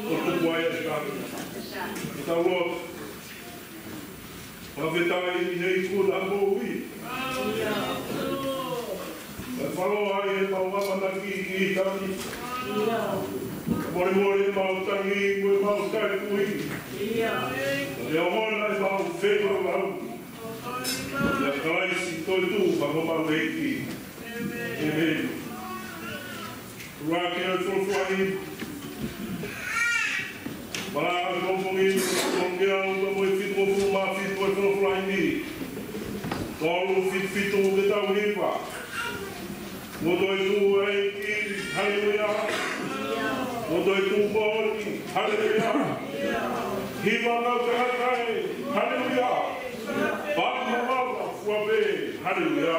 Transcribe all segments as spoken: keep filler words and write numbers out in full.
ʻo tuku ai ʻa e tangi. Ke tau lotu. Fakafetaʻi ʻEiki ko e moʻui. Kae fālō ai ʻemau ʻamanaki ki he tangi. Molemole ʻemau tangi, ko ʻemau taʻetui. Ke ongona ʻemau feilaulau. ʻIa Kalaisi toetuʻu ko homau ʻEiki. ʻĒmeni. Ua ke o folofola ʻi Malaki ʻi he pongipongi, ʻi he ʻaho ni, ʻi he fitungofulu mā fitu ʻo e folofola ʻi he tolu fitu fitu ke tau hiva. Kuo toetuʻu ʻa e ʻEiki, haleluia. Kuo toetuʻu moʻoni, haleluia. Hiva kau tangata ē, haleluia. Pāmu mamafa fua pē, haleluia.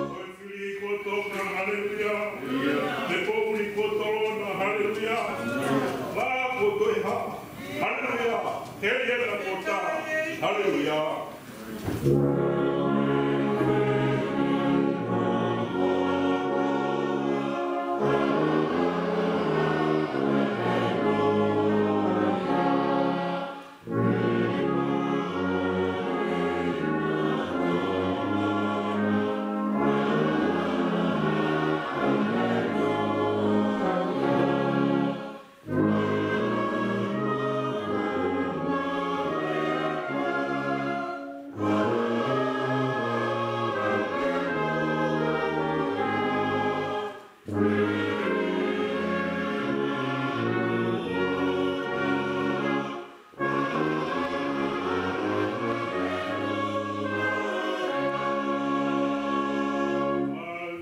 Ko e fili kuo toka, haleluia. Ko e poʻuli kuo tolona, haleluia. Lā kuo toe hā, haleluia. Heliela kuo tā, haleluia.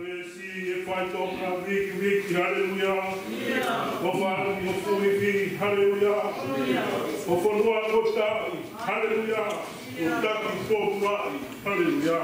Veesi ʻe fai toka vikiviki, haleluia. ʻO fāʻaki ho fuifi, haleluia. Ho fonua kuo taaʻi, haleluia. Kuo taki pōpulaʻi, haleluia.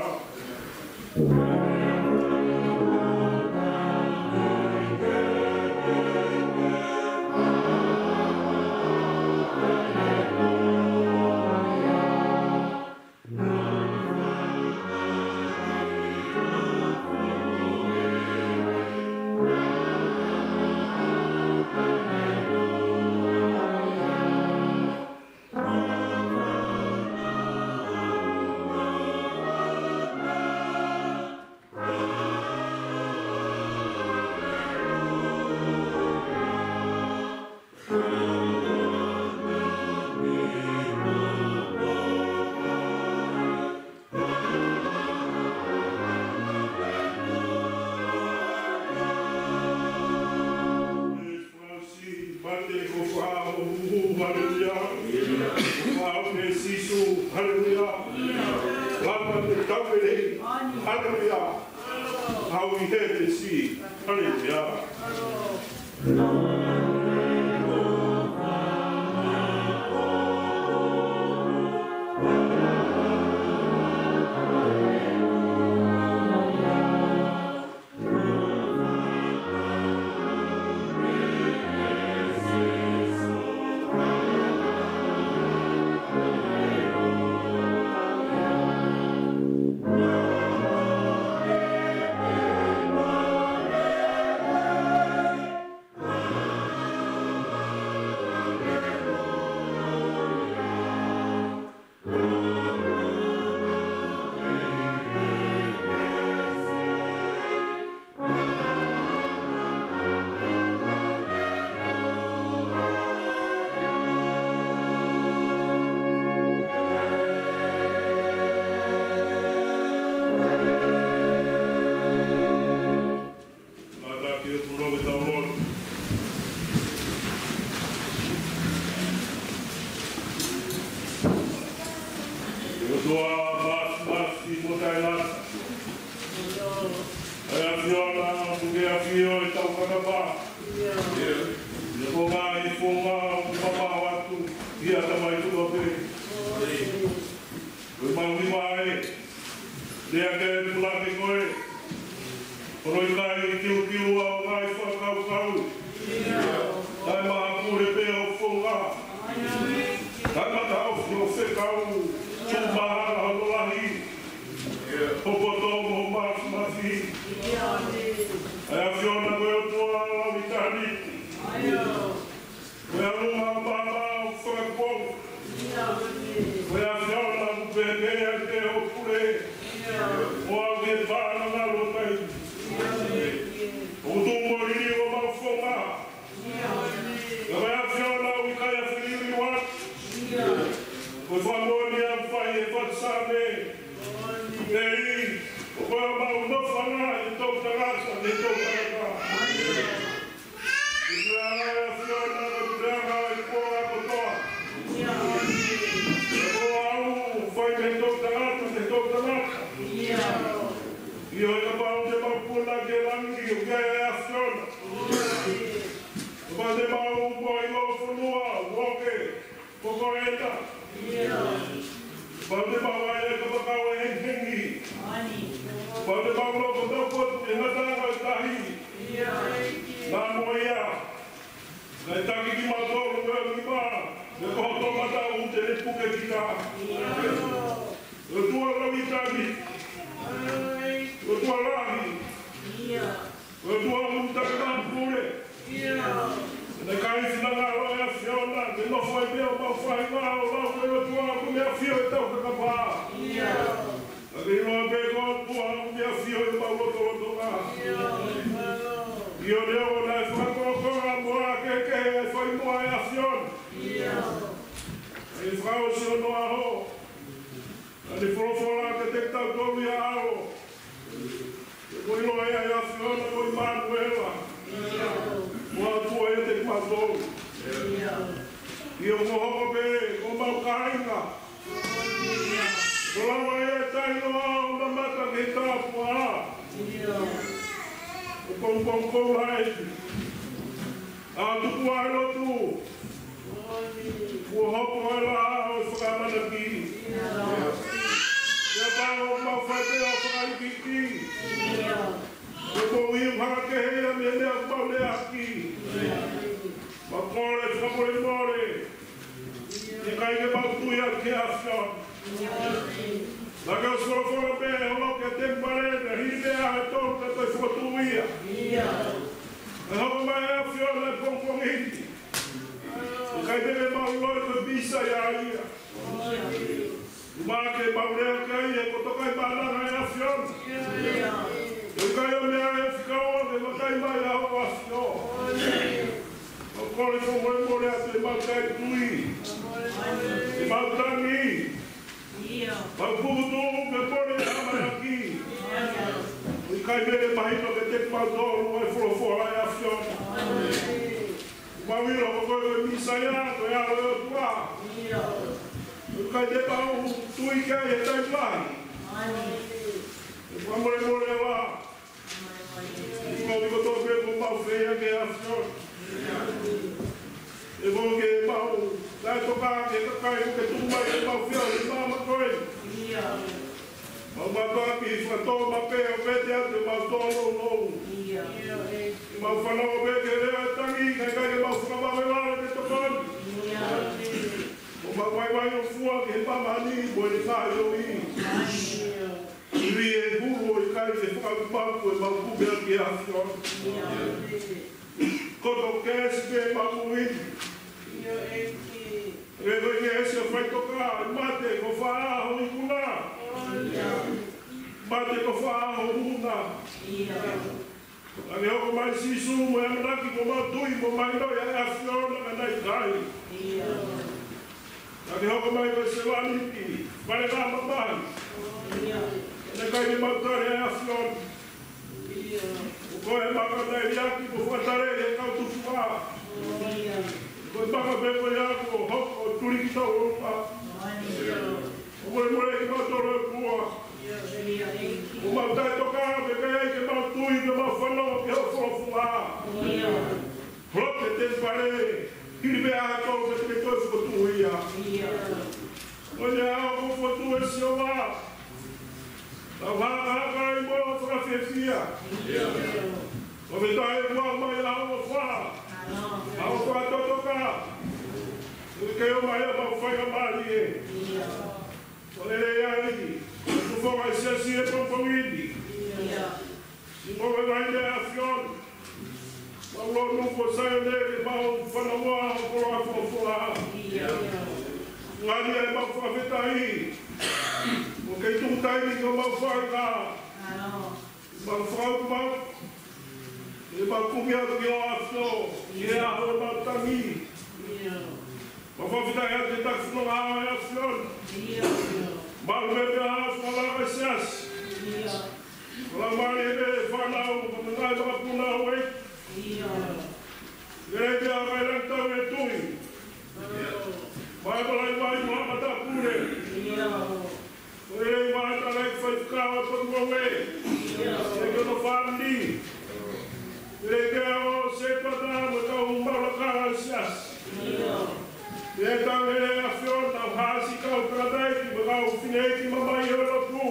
Mate ko fā ʻo huhu, haleluia. Ko fā ʻo pē Sīsū, haleluia. Lava te tau pele, haleluia. Au ʻi he te si, haleluia. Māfimafi mo taʻengata. ʻE ʻAfiona, ʻoku ke ʻafio ʻi hotau kakapa. ʻIo ko e ngaahi founga ʻoku mau ʻoatu ʻi he ʻatamai kotoa pē. Ko e mau nima ē, lea ke pulake koe. Ko hono ʻikai kiukiu ʻa hoʻo ngaahi fakakaukau. Kae maha pule pē hoʻo founga. Kae mataʻofi hoʻo fekau. Tuʻu mahalo hono lahi, hoʻo poto mo hoʻo māfimafi. ʻE ʻAfiona, ko e ʻOtua ʻo ʻitāniti. Ko e ʻAlo ʻo māmani ʻoku fakakuonga. Ko e ʻAfiona ʻoku pehē pē ʻa e pule. Ko au ʻoku fānau ngalo tai. ʻOku tuʻu mo liliu homau founga. Ko e ʻAfiona ʻoku ʻikai ʻafiliuliu atu. Ko e fakamoʻoni ʻoku fai ʻe he fatu Saame. ʻEiki, ko koe homau nofoʻanga ʻi he toʻutangata, ʻi he toʻutangata. ʻI he ʻAfiona, ko e puleʻanga ʻo e kuonga kotoa. Ko au, fai mei he toʻutangata, mei he toʻutangata. ʻIo, kapau te mau puna ki langi, ʻoku ʻi ai ʻa e ʻAfiona. Kapau te mau moʻui ʻi he fonua, ʻoku ʻi ai ko koe ʻEta. Kapau te mau ʻai ʻa e kapakau ʻo e hengihengi. Kapau te mau loko tau potu ki he ngataʻanga ʻo e tahi. Naʻa mo ia. Naʻe taki kimautolu ʻe he nima, he ko hoʻo toʻomataʻu te ne puke kita. ʻE ʻOtua ʻo ʻitāniti. ʻE ʻOtua lahi. ʻE ʻOtua ʻoku taʻemaha pule. Naʻe ʻikai finangalo ʻa e ʻAfiona ke nofo ai pē homau faʻahinga ʻo lau ko e ʻOtua ʻoku ne ʻafio ʻi hotau kakapa. Ka ke ʻilo pē ko e ʻOtua ʻoku ne ʻafio ʻi homau lotolotonga. ʻIo, neongo naʻe fakakolokola mo ʻā kehekehe ʻa e fai muʻa ʻa e ʻAfiona. ʻI he fakaʻosi hono ʻaho, naʻa ne folofola kiate kitautolu ʻi he ʻAlo. Ko e ʻilo ʻa e ʻAfiona ko ʻImanuela. Ko e ʻOtua ʻiate kimautolu. ʻIo, kuo hoko pē ko homau kāinga. Kuo lava ʻe ia ʻo taʻeʻiloa ʻo mamata ki he tāpuaki. ʻO pongipongi koula ʻEiki. ʻA tuku ʻa e lotu. Kuo hoko ʻa e laʻā ʻo e fakamanaki. Pea pau ʻoku mau fai pē ʻa e fakaikiiki. Ko e moʻui ʻoku hanga kehe ia mei he meʻa ʻoku mau leaʻaki. Mau kole fakamolemole. ʻIkai ke mau tui ʻa e ʻAfiona. Naʻa ke ʻosi folofola pē ʻe holo ke temipale, naʻe hili pē ʻa e tolu ka toe fokotuʻu ia. ʻE hoko mai ʻa e ʻAfiona ʻi he pongipongi ni. ʻIkai pē ke mau ʻiloʻi ko e Mīsaia ia. ʻOmai ke mau lea ki ai he ko e tokaimaʻananga ʻa e ʻAfiona. ʻIkai ʻo meʻa ʻe fika ʻo ke makai mai ʻa hoʻo ʻAfio. Mau kole fakamolemole atu ʻemau kakai tui. ʻEmau tangi. Mau puputuʻu ke pole ʻa e ʻamanaki. ʻIkai pē ke mahino kiate kimautolu ʻa e folofola ʻa e ʻAfiona. Mau ʻilo ko koe ko e Mīsaia, ko e ʻAlo ʻo e ʻOtua. ʻIkai te mau tui ki ai he taimi lahi. Fakamolemole ʻEiki. Mau ʻilo kotoa pē ko homau feia ki he ʻAfiona. ʻE ko ke mau, taʻetoka ki he kakai ʻoku ke tuku mai ke mau fio he maama ko eni. Mau mātuʻaki fakatōmapeʻe ʻo vete atu ʻemau tōnounou. ʻEmau fanongo pē ki he lea ʻo e tangi, kae ʻikai ke mau fakamaʻu e lalo ke tokoni. ʻO mau vaivai ʻo fua ki he māmani mo e ngaahi ʻomi. Ivi ʻe hulu ʻo ʻikai ke fakaʻumaʻu ʻemau kupe ʻaki ʻa e ʻAfiona. Koto kehe pē ʻemau moʻui. ʻE ko e kehe ʻa e faʻitoka, ʻe mate ko e faʻahi ikuna. Mate ko e faʻahi ikuna. Naʻa ne hoko mai Sīsū mo e ʻamanaki ko ʻemau tui mo mahino ʻa e ʻAfiona ka naʻe ʻikai. Naʻa ne hoko mai ko e sevāniti, fale ngāue mamahi. Naʻe ʻikai ke mau tali ʻa e ʻAfiona. Ko e maka naʻe liʻaki ko e fakatali ʻe he kau tufunga. Ko e maka pē ko ia kuo hoko ʻo tuli kitautolu. ʻOku mau molemole kimautolu ʻe ʻOtua. ʻOku mau taʻetoka, pea ʻikai ke mau tui, ke mau fanongo ki hoʻo folofola. Holoki e temipale, hili pē ʻa e tolu pē te ke toe fokotuʻu ia. Ko ia ʻoku fokotuʻu ʻe Sihova. Tau hakahaka ai mo fakafiefia. Ko e meʻa ʻe ua mai ʻa hoʻo ʻofa. ʻA hoʻo fakatotoka. Ke ʻomai ʻa e mau faingamālie. Ko e lelei ai, ʻoku foaki ʻe he siasi ʻi he pongipongi ni. Siʻi ngaahi meʻa ʻa e ʻAfiona. Mau lonu ko Saione ke mau fanongoa hoʻo koloa folofola. Ngali ai mau fakafetaʻi. ʻOku kei tuku taimi ke mau fai ka. Mau fakautu mau. ʻE mau kumi atu ki hoʻo ʻAfio. ʻI he ʻaho ʻo e mau tangi. Mau fakafetaʻi atu he taki fononga ʻa e ʻAfiona. Mau meʻa pē ʻa e ʻAfiona ʻa e siasi. Ko e laumālie ʻo e fānau, ko e ngaahi makapuna ʻo e. Lelei pē ʻa e kakai Langitau ʻe tui. Mau palai mai mo ha mata pule. Ko e lelei mai ʻa e faifekau ʻo e Potungāue. Pea ki hono fāmili. Lelei pē ʻa e sētuata mo e kau maʻu lakanga ʻa e siasi. Pea tau lelei ʻAfiona, ʻa e siʻi kau tangataʻeiki mo e kau fineʻeiki mamahi ʻo e lotu.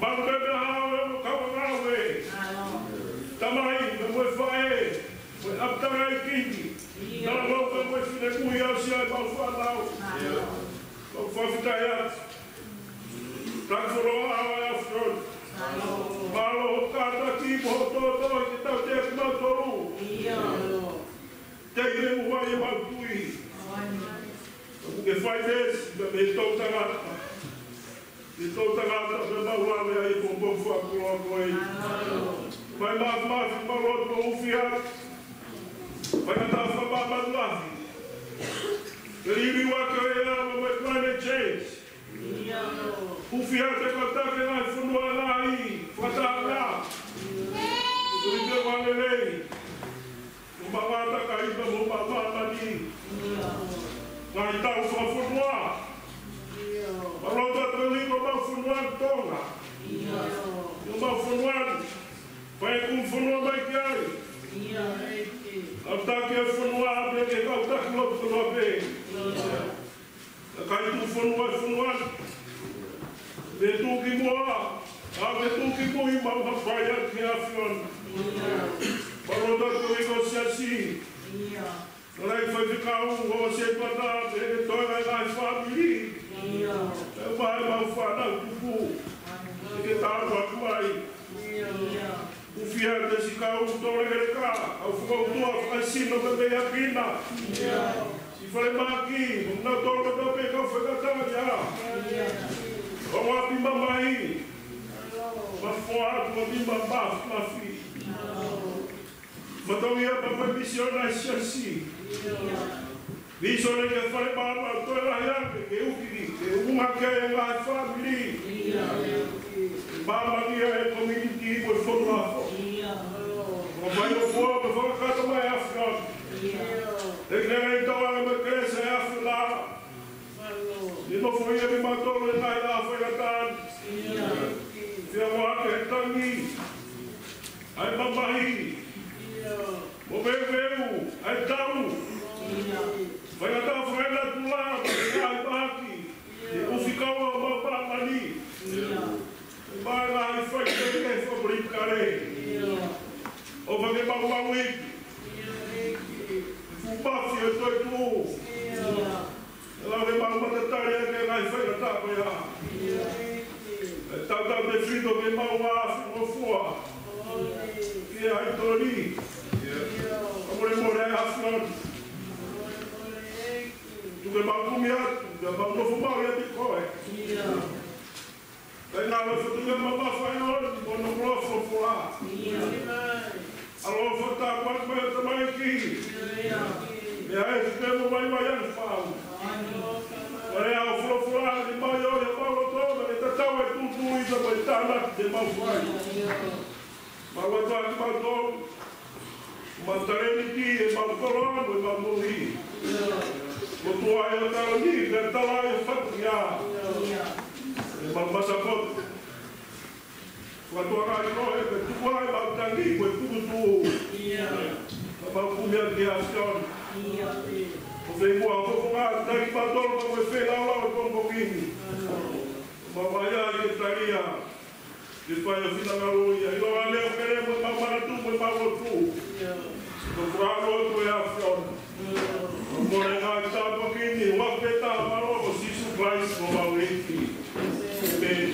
Mau pehē ʻa e kau ngāue. Tamai, mo e faʻē, mo e ʻapitangaikingi. Talangofua mo e finemui ʻo e siʻi mau fānau. Mau fakafetaʻi atu. Taki fononga ʻa e ʻAfiona. Mālō hoʻo kātaki mo hoʻo tōtō ke tau teʻeki mautolu. Teʻeki ke mou ʻai ʻemau tui. ʻOku ke fai pē, ka mei he toʻutangata. Mei he toʻutangata, pea mau lave ai ʻi he pongipongi fakakoloa ko eni. Mai māfimafi, mau lotu ʻo ʻufiʻufi. Mai ka ta fa ba ba lafi. Ke liliu ʻa e ʻea mo e climate change. ʻUfiʻufi ʻa e kau taki ʻa e fonua lahi, fakataha. Tui ke ʻoange lelei. Mo māmani ka ʻi ka mo māmani. Ngaahi tau fakafonua. Mau lotu atu ʻi homau fonua Tonga. Mo homau fonua ni. Fai e kumi fonua mai ki ai. Au taki e fonua pea ke kau taki lotu fonua pē. ʻA e kai tuʻu fonua ʻi fonua ni. Ke tuʻu ki muʻa, ʻa ke tuʻu ki mui mau ha fai atu ki he ʻAfiona. Mau lotu atu ki he siasi. Ngaahi faifekau ʻo e sētuata, pea ke toe ngaahi fāmili. Pea ʻomai ʻemau fānau tupu. Ke tāpuaki mai. ʻUfiʻufi ʻa e siʻi kau tōlekeleka, kau fakautua, fakasino, pea mei ʻakina. Siʻi falemahaki, mo kinautolu kotoa pē kau faingataʻaʻia. Kau ʻapi mamahi. Mau foaki atu ʻemau māfimafi. Mātuʻa ia pea mo e misiona ʻa e siasi. Misiona ke fale māmā toe lahi ange, ke uki ni, ke ʻumaʻā e ngaahi fāmili. Māmani ʻa e community mo e fonua. Mo e fai ʻo fua, mo e fakakata mai ʻa e ʻAfiona. Te ke lelei tau ʻa e mo e kelesi ʻa e ʻAfiona. Ni mo fo ia ni mātolo e nai a fai a tan. Fia mo ake he tangi. ʻA e mamahi. Mo veuveu, ʻa e tau. Fai a ta fai na tula, ʻa e mahaki. ʻUfikawa ma pa mani. Mai la i fai ke ke fo blikare. ʻO fake mau mau i. Fumafi e toi tu. Lau ke mau matatari ake ngai fai na tapo ia. Tautau te fito ke mau a fingofua. Ke ai tori. Amore more ai afron. Tuke mau kumi atu, ke mau nofo mau ia te koe. Kae ngalo e fotu ia mamafa e ʻoni, mo hono koloa folofola. ʻAlofa tāpuaki mai ʻa e Tamaiki. Meʻa ʻe tuku mo mai mai ʻa e fau. Ko e ʻao folofola ni mai ʻo ia mau loto, mo e tatau e tutu i ta mai tāna te mau fai. Mau atu ʻaki mau tō, mau talēniti, ʻemau koloa, mo ʻemau moʻui. Ko e tuʻa ʻo e taʻu ni, pea tala ʻa e fatu ia. ʻE mau matakoto. Ko e tuʻa ʻa e koe, pea tuku ʻa e mau tangi, ko e tukutuku. Ka mau kumi atu ki he ʻAfiona. Ko e feʻunga ko e fofonga, taki patolo, ko e feilaulau ʻo e pongipongi ni. Mau ʻai ʻa e talia. Ke fai ʻa e finangalo ia, ʻiloa ʻa e lea pele mo e mau manatu mo e mau lotu. Ko e fakaʻamu ʻo e ʻAfiona. Ko e ngaahi tāpuaki ni, ʻoku mau pehē ʻi he huafa ʻo Sīsū Kalaisi ko homau ʻEiki. ʻĒmeni.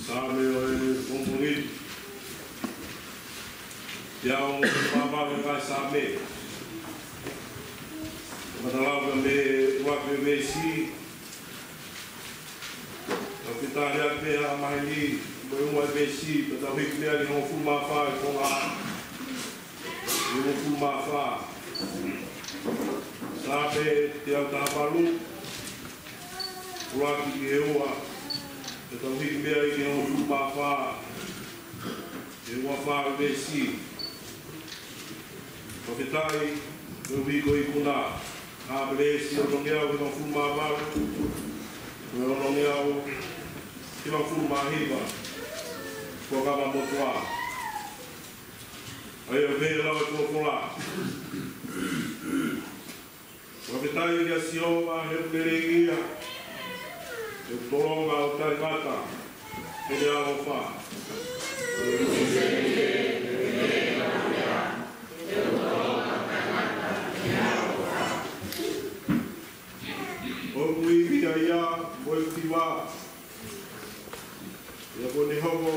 Saame ʻo e pongipongi ni. Ia ʻoku mau ʻi he Saame. Matala ʻa e meʻa ʻuluaki veesi. Tau kiʻi tali atu pē ʻa e maheni, mo e ua veesi, pea tau hiki mei ai ki he hongofulu mā fā ʻi he konga. Hongofulu mā fā. Saame teau taha valu. ʻUluaki ki he ua, pea tau hiki mei ai ki he hongofulu mā fā, ʻe ua fā veesi. Fakafetaʻi, ko e uike ikuna, ʻa e veesi ʻe onongeau hongofulu mā valu, ko e onongeau hongofulu mā hiva, ko e kama motuʻa. ʻA ia ʻoku pehē ʻa e folofola. Fakafetaʻi kia Sihova he ʻoku lelei ia, he ʻoku tolonga ʻo taʻengata ʻene ʻaloʻofa. ʻOku ivi ia mo e fiva, ia kuo ne hoko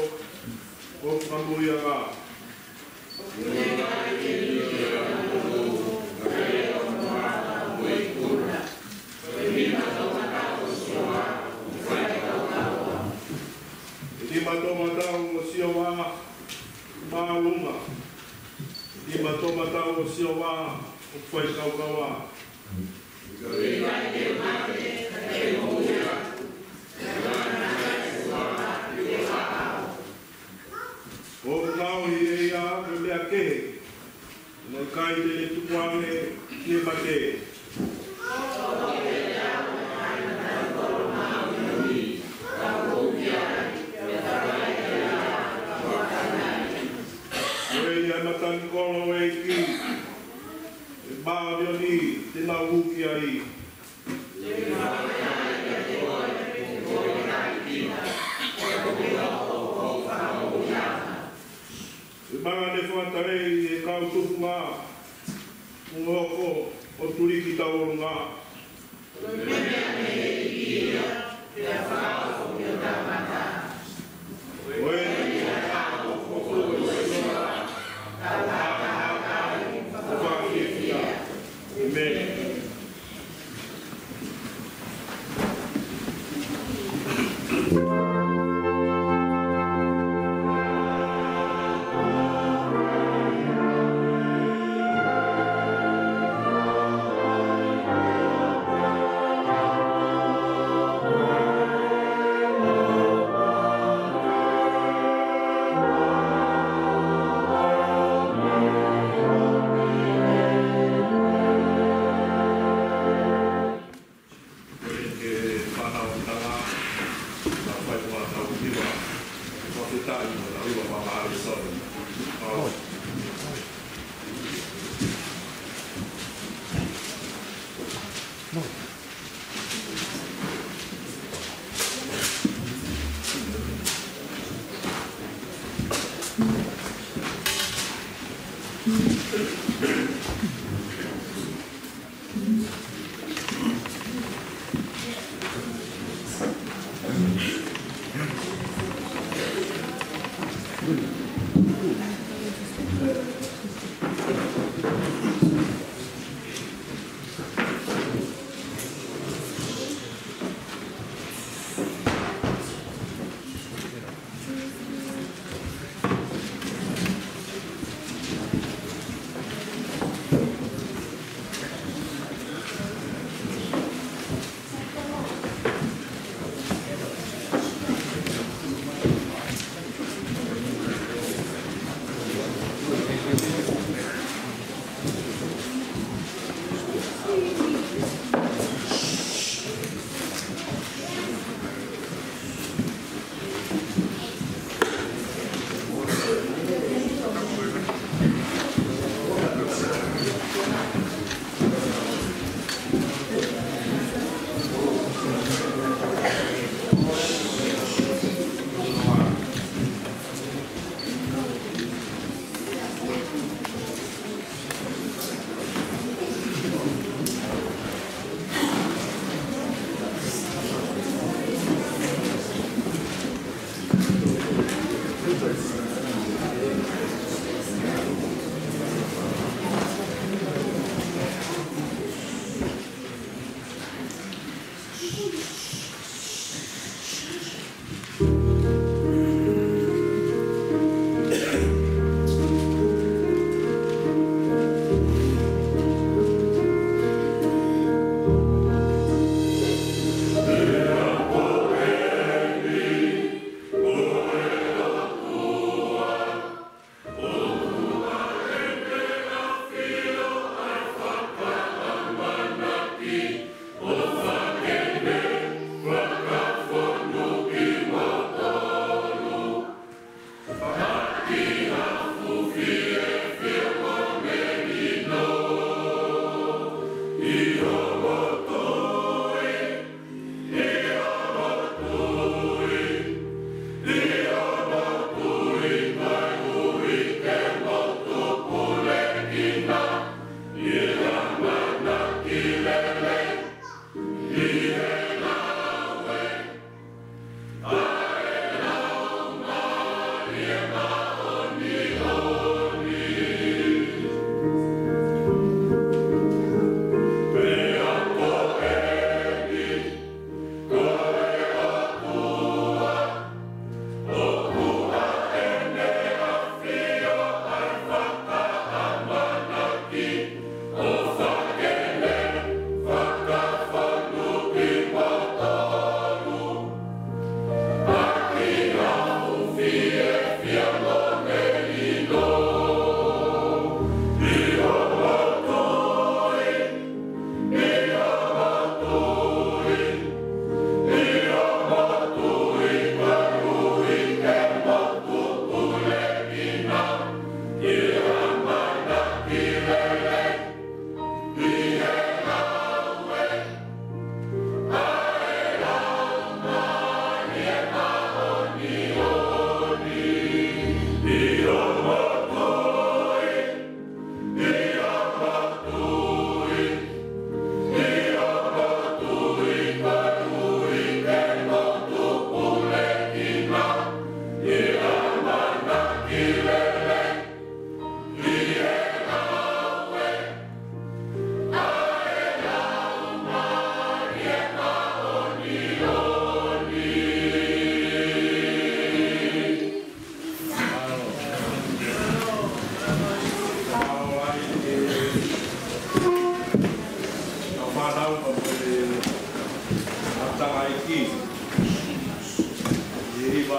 ko e fakamoʻuiʻanga. Tomatau ʻo Sihova ʻoku faikaukaua. ʻOku tauhi ʻe ia ʻa e meʻa kehe, naʻe ʻikai te ne tukuange ki he mate. Ko e ia ʻa e matanikolo ʻo e ʻEiki, ʻe māʻoniʻoni te nau hū ki ai. ʻE manga ne fakatalei ʻe he kau tufunga, ʻo hoko ʻo tuliki tauʻolunga. Ko e Ko e fānau ʻi Tonga, nau fai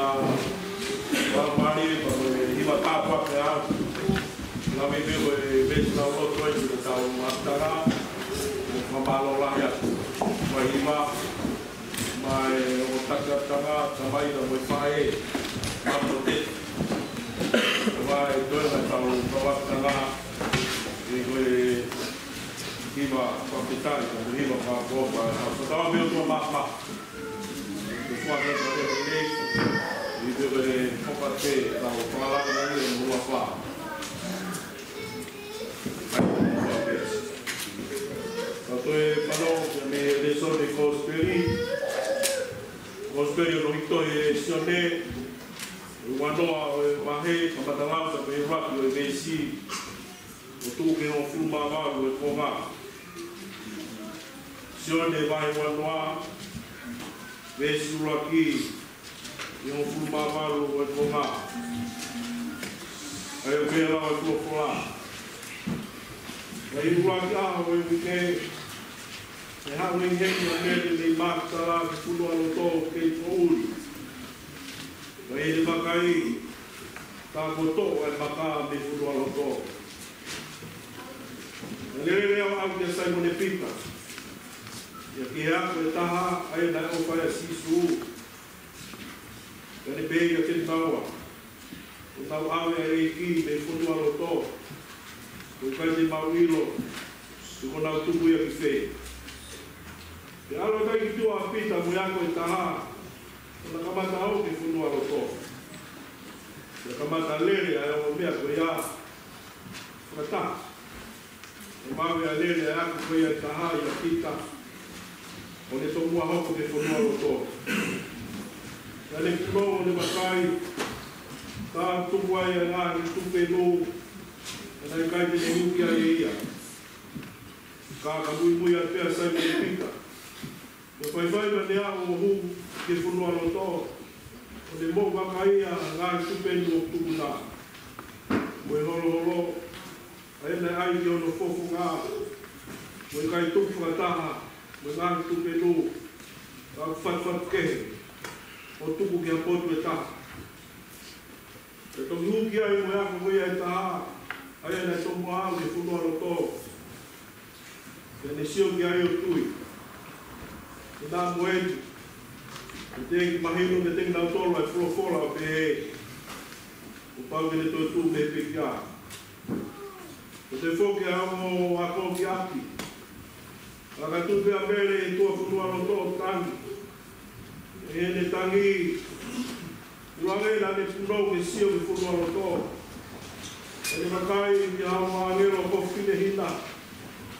Fakamālō, pea ko e hiva tāpuaki ʻaʻaku. Lave pē ko e veesi naʻa ku lotu ai ki heʻetau ʻapitanga. Ko e fakamālō lahi atu. Ko e hiva, maʻa e ongo taki ʻapitanga, tamai mo e faʻē, maʻa Tete. Ko e toe maʻa ʻetau ʻapitanga, ʻi he ko e hiva fakafetaʻi, ko e hiva fakaʻofoʻofa, ʻa e ʻOtua Māfimafi. Ko e fua ke ka lele nei, ʻi he ko e fakaʻatā, tau fakalaka mai e mua fā. Ka toe fanongo ki he lēsoni Kōsipeli. Kōsipeli ʻo e tohi ʻe Sione, ʻi he uanoa ʻo e vahe, kamata lau mei he ʻuluaki ʻo e veesi, ʻo tuʻu ki he hongofulu mā valu ʻo e konga. Sione vahe uanoa, veesi ʻuluaki ki he hongofulu mā valu ʻo e konga. ʻA ia ʻoku pehē leva e folofola: Ka ʻi he ʻuluaki ʻaho ʻo e uike, naʻe haʻu e ʻēngeli ʻa Mele mei Makitala ki he fonualoto ke poʻuli. Pea ʻi heʻene vakai, tā kuo toʻo ʻa e maka mei he fonualoto. Naʻa ne lele ʻo aʻu kia Saimone Pita, pea ki he ako ʻe taha, ʻa ia naʻe ʻofa ai ʻa Sīsū. Pea ne pehē kiate kinaua, Kuo nau ʻave ʻa e ʻEiki mei he fonualoto, ʻo ʻikai te mau ʻilo pe kuo nau tuku ia ki fē. Pea ʻalu ʻa e ʻEiki ki tuʻa ʻa Pita mo e ako ʻe taha, ʻo na kamata hoko ki he fonualoto. Pea kamata lele ʻa e ongo meʻa ko ia fakataha. ʻO maʻu ʻa e lele ʻa e ako ko ia ʻe taha ʻia Pita, ʻo ne tomuʻa hoko ki he fonualoto. Pea ne punou ʻo ne vakai, tā ʻoku tupu ai ʻa e ngaahi tupenu, ka naʻe ʻikai te ne hū ki ai ʻe ia. Ka ka muimui atu pē ʻa Saimone Pita, pea faifai naʻa ne aʻu ʻo hū ki he fonualoto, ʻo ne moʻua ki ai ʻa e ngaahi tupenu ʻoku tupu na, mo e holoholo, ʻa ia naʻe ʻai ki hono fofonga, mo e ʻikai tuku fakataha mo e ngaahi tupenu, ka ʻoku fatufatu kehe, ʻo tuku ki ha potu ʻe taha. Pea toki hū ki ai mo e ako ko ia ʻe taha, ʻa ia naʻe tomuʻa aʻu ki he fonualoto. Pea ne sio ki ai ʻo tui. Pea naʻa mo eni, pea teʻeki mahino kiate kinautolu ʻa e folofola ʻo pehē, kuo pau ke ne toetuʻu mei he pekia. Pea toe foki ʻa e ongo ako ki ʻapi. Ka ka tuʻu pē ʻa Mele ʻi tuʻa fonualoto ʻo tangi. ʻI heʻene tangi, ʻuluaki naʻa ne punou ke sio ki he fonualoto. Pea ne vakai, pea haʻu ha ʻāngelo ko e fefine hina,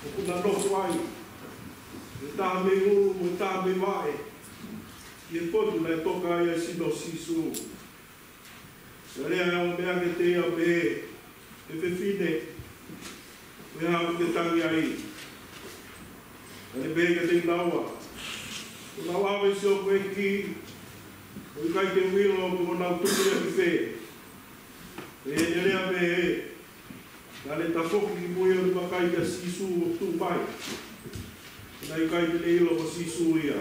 ʻoku na nofo ai, ʻe taha mei ʻulu mo e taha mei vaʻe, ʻi he potu naʻe toka ai ʻa e sino ʻo Sīsū. Pea lea ʻa e ongo meʻa kiate ia ʻo pehē, ʻE fefine, ko e hā ʻoku ke tangi ai? Pea ne pehē kiate kinaua, Kuo nau ʻave siʻoku ʻEiki, ʻo ʻikai te u ʻilo pe kuo nau tuku ia ki fē. Pea ʻi heʻene lea pehē, naʻa ne tafoki ki mui ʻo ne vakai kia Sīsū ʻoku tuʻu mai, ka naʻe ʻikai te ne ʻilo ko Sīsū ia.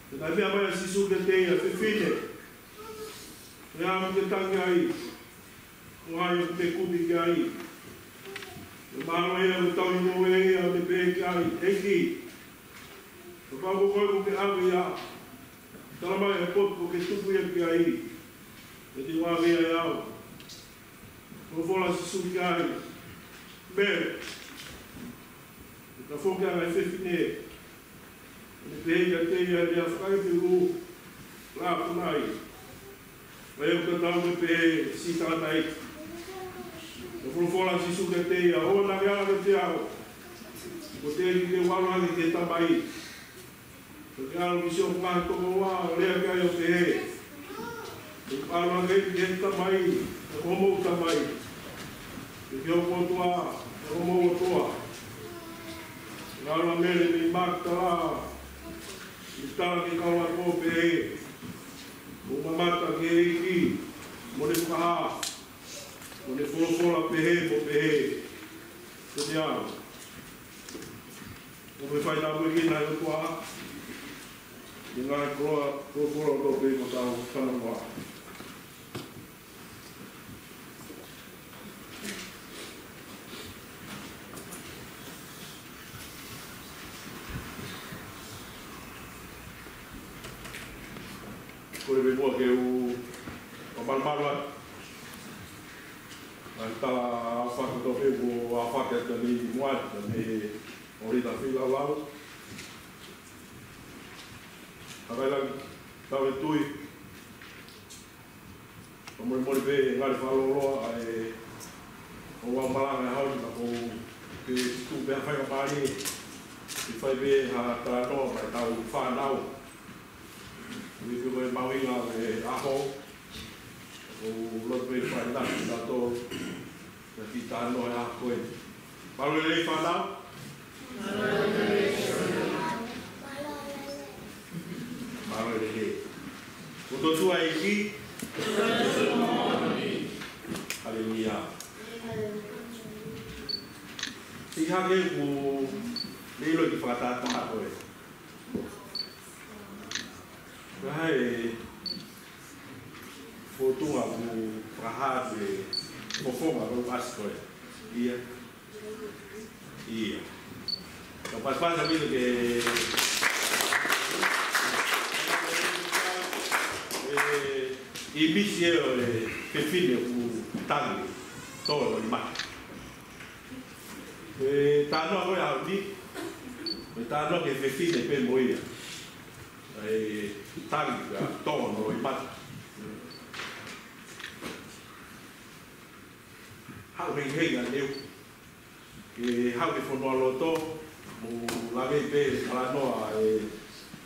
Pea naʻe meʻa mai ʻa Sīsū kiate ia, Fefine, ko e hā ʻoku ke tangi ai? Ko hai ʻoku ke kumi ki ai? Pea mahalo ia ʻoku tauhi ngoue ia, ʻo ne pehē ki ai, ʻEiki, kapau ko koe ʻoku ke ʻave ia, tala mai ʻa e potu ʻoku ke tuku ia ki ai, pea te u ʻave ia ʻe au. Folofola ʻa Sīsū ki ai, Mele. Pea tafoki ange ʻa e fefine, ʻo ne pehē kiate ia, Lea fakaʻeveru, Lāpunai. Pea ʻoku tatau mo e pehē siʻi tangataʻeiki. Pea folofola ʻa Sīsū kiate ia, ʻOua naʻa ke ala kiate au, kuo teʻeki ke u ʻalu hake ki he Tamai. Ka ke ʻalu ki siʻoku ngaahi tokoua ʻo lea ki ai ʻo pehē, ʻOku ou ʻalu hake ki he Tamai, ʻa hoʻomou Tamai, pea ki hoku ʻOtua, ʻa hoʻomou ʻOtua. Pea ʻalu ʻa Mele mei Makitala, ʻo ne tala ki he kau ako ʻo pehē, Kuo u mamata ki he ʻEiki, mo ne fakahā, mo ne folofola pehē mo pehē, Ko ia. Ko e fai tāpuekina ʻe he ʻOtua. Ngaahi koloa, koloa, koloa kotoa pē ʻoku tau fanongoa. Kole pē muʻa ke u fakamalumalu atu. Ngaahi tala fakatapu pē kuo fakahoko atu mei muʻa, mei ʻOlita Feilaulau. Ka ʻi ai leva, tau e tui. Fakamolemole pē ngali fakalōloa ʻa e ʻoku ou malanga he ʻaho ni, ka ʻoku ou kei tuku pē ha faingamālie ke fai pē ha talanoa maʻa ʻetau fānau. ʻI he pē ko e mahuʻinga ʻo e ʻaho, ʻoku ou loto pē ke fai ʻa kinautolu ʻa e kiʻi talanoa he ʻaho ko eni. Mālō e lelei fānau. Mālō e lelei. Ko e ʻOtua ʻEiki. Haleluia. ʻI he ʻaho ni ʻoku ou ʻilo ʻe fakatātā ko e, ko e hā e fōtunga ʻoku fakahā atu e fofonga ʻo e ʻasi ko ē. ʻIa. ʻIa. Ka pasipasi ʻaupito ke e, ʻīmisi ʻo e fefine ʻoku tangi, tō hono ʻi mata. E talanoa ko ē ʻaho ni, e talanoa ki he fefine pē mo ia. ʻE tangi ka tō hono ʻi mata. Haʻu hei hei a neu. Ke haʻu ki he fonualoto, mou lave pē talanoa e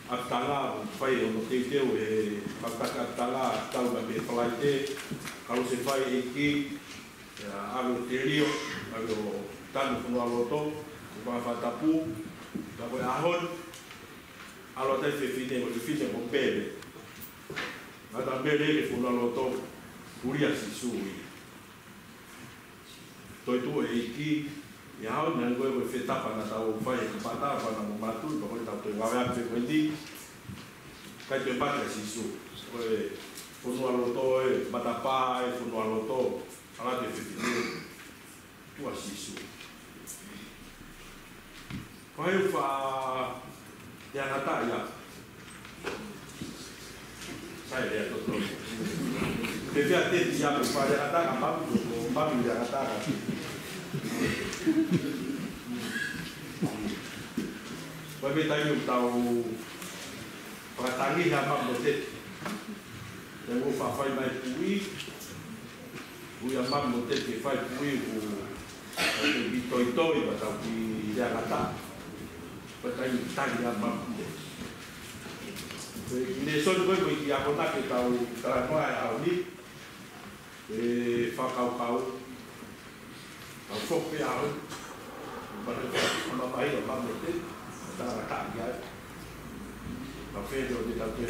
ʻapitanga, mou fai hono teuteu e fakataka ʻapitanga, tau ka pē Falaite, ka ʻosi fai ʻEiki, ʻa e ʻave ʻo telio, ʻave ʻo tanu fonualoto, ʻo fakatapu, ka ko e ʻaho ni, ʻalu atu e fefine, ko e fefine ko Pele. Ngata Pele ki he fonualoto, puli ʻa Sīsū ia. Toetuʻu e ʻEiki, ʻi he ʻaho ni ko e, ko e fetapa naʻa tau fai he kapata, pea naʻa mo mātuʻa, pea ko e tau toe vave atu pē ko eni. Kai toe mate ʻa Sīsū. Ko e fonualoto e, matapā e fonualoto, ʻalu atu e fefine. Tuʻu ʻa Sīsū. Ko e fai e ngata ia. Sai lea toto. Te fea te ia mo fai e ngata ka mapu ko mapu e ngata ka. Ko e meʻa taimi ʻoku tau fakatangi ha mapu mo te. Te mo fafai mai pui. Ui a mamu mo te ke fai pui ku, ke ki toitoi, ma tau ki leangata. Ko e taimi tangi a mamu mo te. Ko e kiʻi lēsoni ko ē, ko e kiʻi akonaki ʻetau talanoa he ʻaho ni. E fakakaukau. Tau foki pē ʻaho ni. Ma te, ma mahi a mamu mo te, ma tau ngata ki ai. Tau fēfē ʻo te tau te,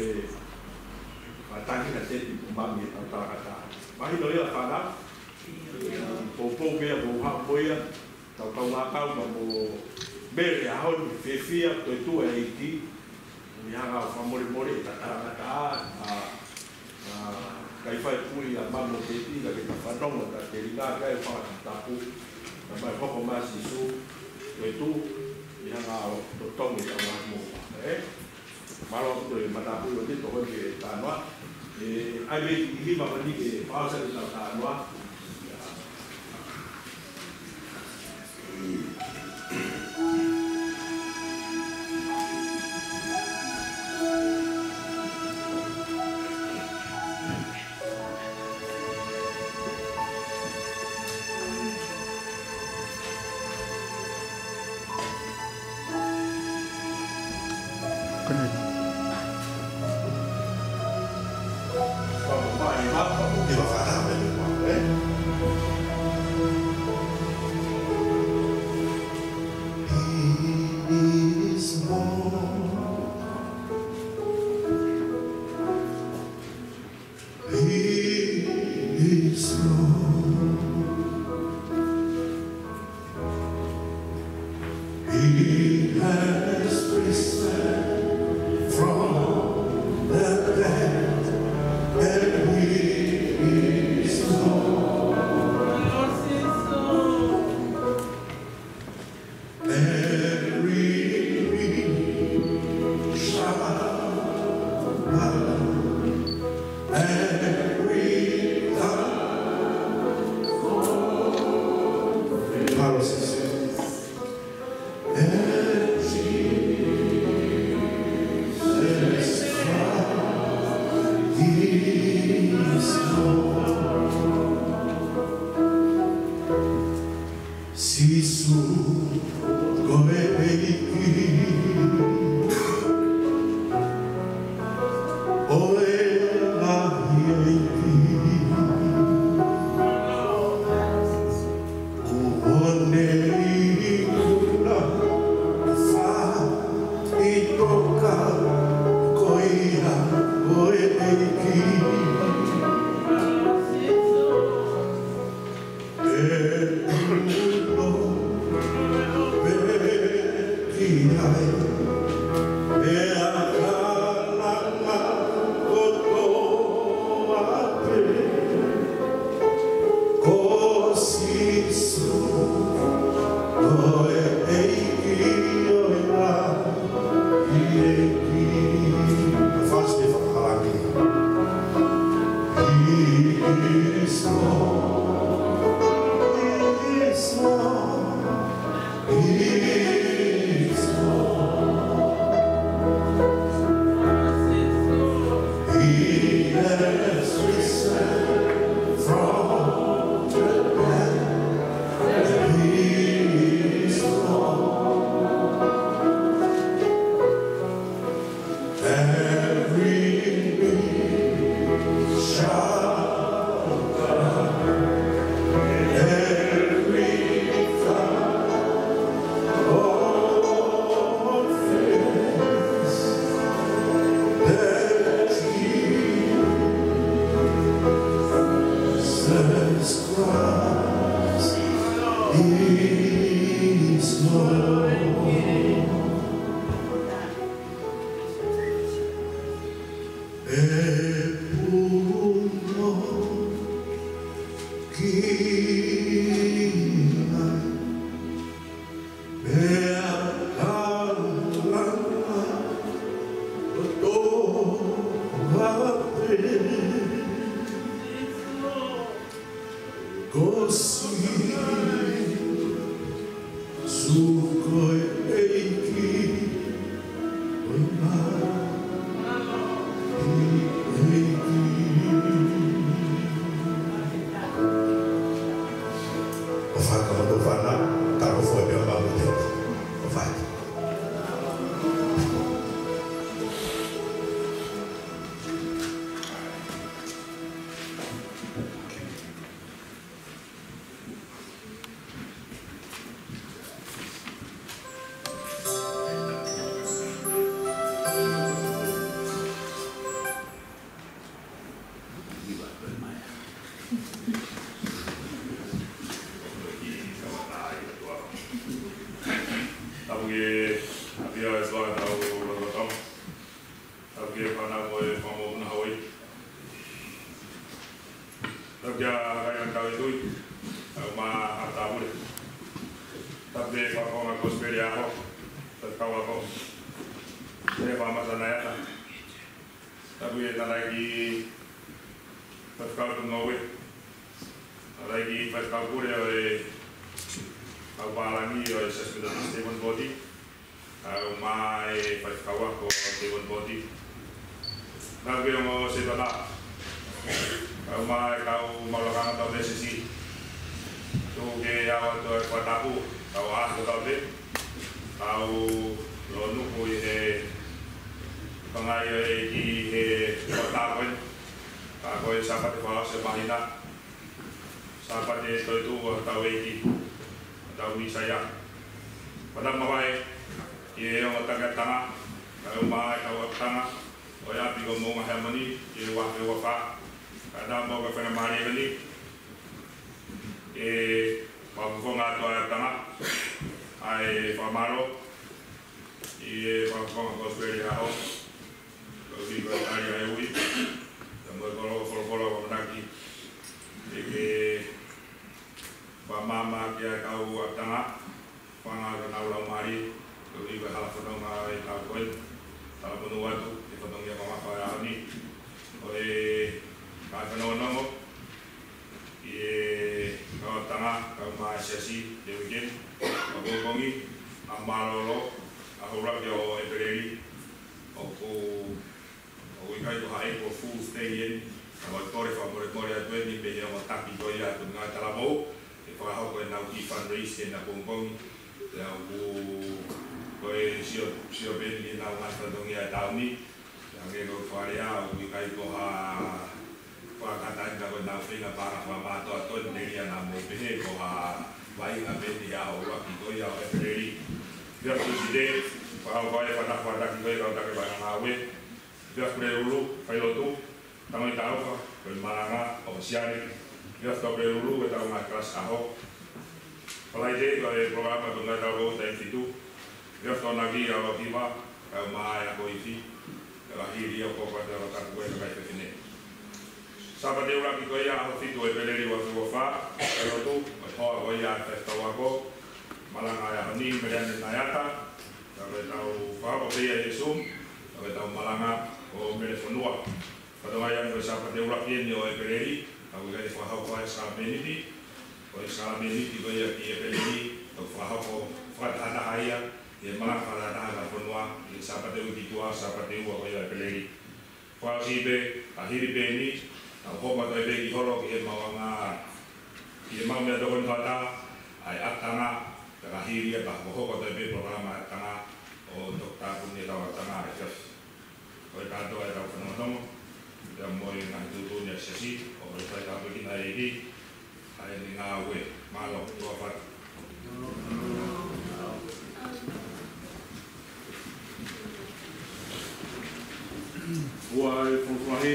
ma tangi na te ti pu mami e tau talangata. Mahino ia fana, poupou pea mo ha mo ia, tau kau ngā kau ma mo mele a hon fefia, ko e tu e iti, ni hanga ʻo fakamolemole e tau talangata, a, a, kai fai pui a mamo te ti, ka ke ta fanongo, ta te ringa, kai fakatapu, ta mai hoko ma Sīsū, ko e tu, ni hanga ʻo totongi e tau mo, e? Mālō ʻaupito e matāpule ʻo te toko ki he tānoa. ʻE, ʻai mei ki lima mani ke paosa ki he tānoa. He is Lord. He has risen from Mālō Sīsū. Sīsū, ko e ʻEiki, ʻo e ngaahi ʻeiki, kuo ne ikuna, faʻitoka, ko ia ko e ʻEiki. ʻE tuʻu pē ki ai, ʻe akalanga kotoa pē. Ko Sīsū, ko e ʻEiki ʻo e ngaahi ʻeiki. First day of Halloween. He is Lord. He is Lord. He is Lord. He has risen from the dead. He is Lord. Every knee shall bow, every tongue confess that Jesus Christ is Lord. ʻE punou ki ai, ʻe akalanga kotoa pē. Ko Sīsū ko e ʻEiki, ko e ngaahi ʻeiki. ʻOfa atu ki hoʻomou fānau, tau hoko atu pea mau te. ʻOfa atu. Tapu ki he ʻafio ʻa e ʻOtua ʻi hotau lotolotonga. Tapu ki he fānau mo e fanga mokopuna Hauaiʻi. Tapu ki he kāinga Tauitui, ʻa e ʻOtua Maʻa Tāpule. Tapu ki he fakafofonga Kosipeli ʻo e ʻaho, Faifekau Ako, ki he fanga mata ʻa e ʻaho. Tapu ki he tangataʻeiki Faifekau Tuʻungaue. Tangataʻeiki Faifekau Pule ʻo e Kau Pālangi ʻo e Siasi Metotisi Tevonipoti. Kaeʻumaʻā e Faifekau Ako Tevonipoti. Tapu ki he ongo sētuata. Kaeʻumaʻā e kau maʻu lakanga taʻu pē sisi. Tuku ke ʻoatu e fakatapu, kau ʻaho kotoa pē. Kau lōnuku ʻi he pangai ʻo e ʻEiki he fakatapu eni. Ka ko e Sāpate fakaʻosi ʻo e māhina. Sāpate toetuʻu ʻo hotau ʻEiki, hotau Mīsaia. Fakatapu mavahe ki he ongo taki ʻapitanga, kaeʻumaʻā e kau ʻapitanga ʻo e ʻapi ko Moʻunga Heamoni, ʻi he ua afe ua fā. Kae ʻatā mo e faingamālie ko eni ke fakafofonga atu ʻa e ʻapitanga ʻa e fakamālō ʻi he fakafofonga Kosipeli ʻo e ʻaho. Koeʻuhi ko e tali ʻa e ui, pea mo e koloa folofola ʻoku ʻamanaki ke fakamaama ki ai e kau ʻapitanga, fanga ʻo ʻenau laumālie, koeʻuhi ko e hala fononga ʻo e taʻu ko eni. Talamonū atu ki he fatongia mamafa ʻo e ʻaho ni. Ko ha April Fool's Day eni, ka ʻoku ou kole fakamolemole atu eni mei he ongo taki ko ia ʻa e Potungāue Talavou, ʻi he fakahoko ʻenau kiʻi fundraise ʻi he pongipongi. Pea ʻoku ou sio, sio pē eni ki heʻenau ngaahi fatongia ʻi he taʻu ni. Pea hangē ko e fakalea, ʻoku ʻikai ko ha fakakata eni ka ko ʻenau feinga paʻanga fakamātoato eni, telia naʻa mou pehē ko ha vaʻinga pē eni he ʻaho ʻuluaki ko ia ʻo ʻEpeleli. Pea ko e site, fakahoko e fakataha fakataha ko ia ʻa e kau taki vaʻinga ngāue. Pea Pulelulu, failotu, Tango ʻi Taufa, ko e malanga ʻo Siani. Pea Pulelulu, ko e tau ngaahi kalasi ʻaho. Falaite, ko e polokalama Potungāue Talavou taimi fitu. Pea Tokonaki, ʻaho hiva, kae ʻumaʻā e ako ifi. Pea hili ia ʻo kō pea te ʻalu taku e kakai fefine. Sāpate ʻuluaki ko ia ʻaho fitu ʻo ʻEpeleli ua afe ua fā, failotu, ko e hoa ko ia ʻa e faifekau ako. Malanga ʻi he ʻaho ni, Meleane Naiata, pea ko e tau fakahoko pē ia ʻi he Zoom, pea ko e tau malanga ʻo Mele Fonua. Fatongia ia ko e Sāpate ʻuluaki eni ʻo ʻEpeleli, ʻoku ʻikai fakahoko ai e sākalamēniti, ko e sākalamēniti ko ia ki ʻEpeleli, ʻoku fakahoko fakatahataha ia, ʻi he malanga fakatahataha ʻa e fonua, ʻi he Sāpate uike tuʻa, Sāpate ua ko ia ʻEpeleli. Fakaʻosi pē, ʻa hili pē eni, ʻoku hoko atu ai pē ki holo ki he maʻuʻanga, ki he maʻu meʻatokoni fakataha, ʻa e ʻakanga, pea ka hili ia pea ʻoku hoko atu ai pē polokalama ʻakanga, ʻo Toketā Puni ʻa e tau ʻakanga ʻa e efiafi. Ko e kātoa e tau fanongonongo, pea mo e ngaahi tuʻutuʻuni ʻa e siasi, ʻoku fai tāpuekina ʻe he ʻEiki, ʻa ʻene ngāue, mālō, tuʻa fatu. Ua e fulufuluhi,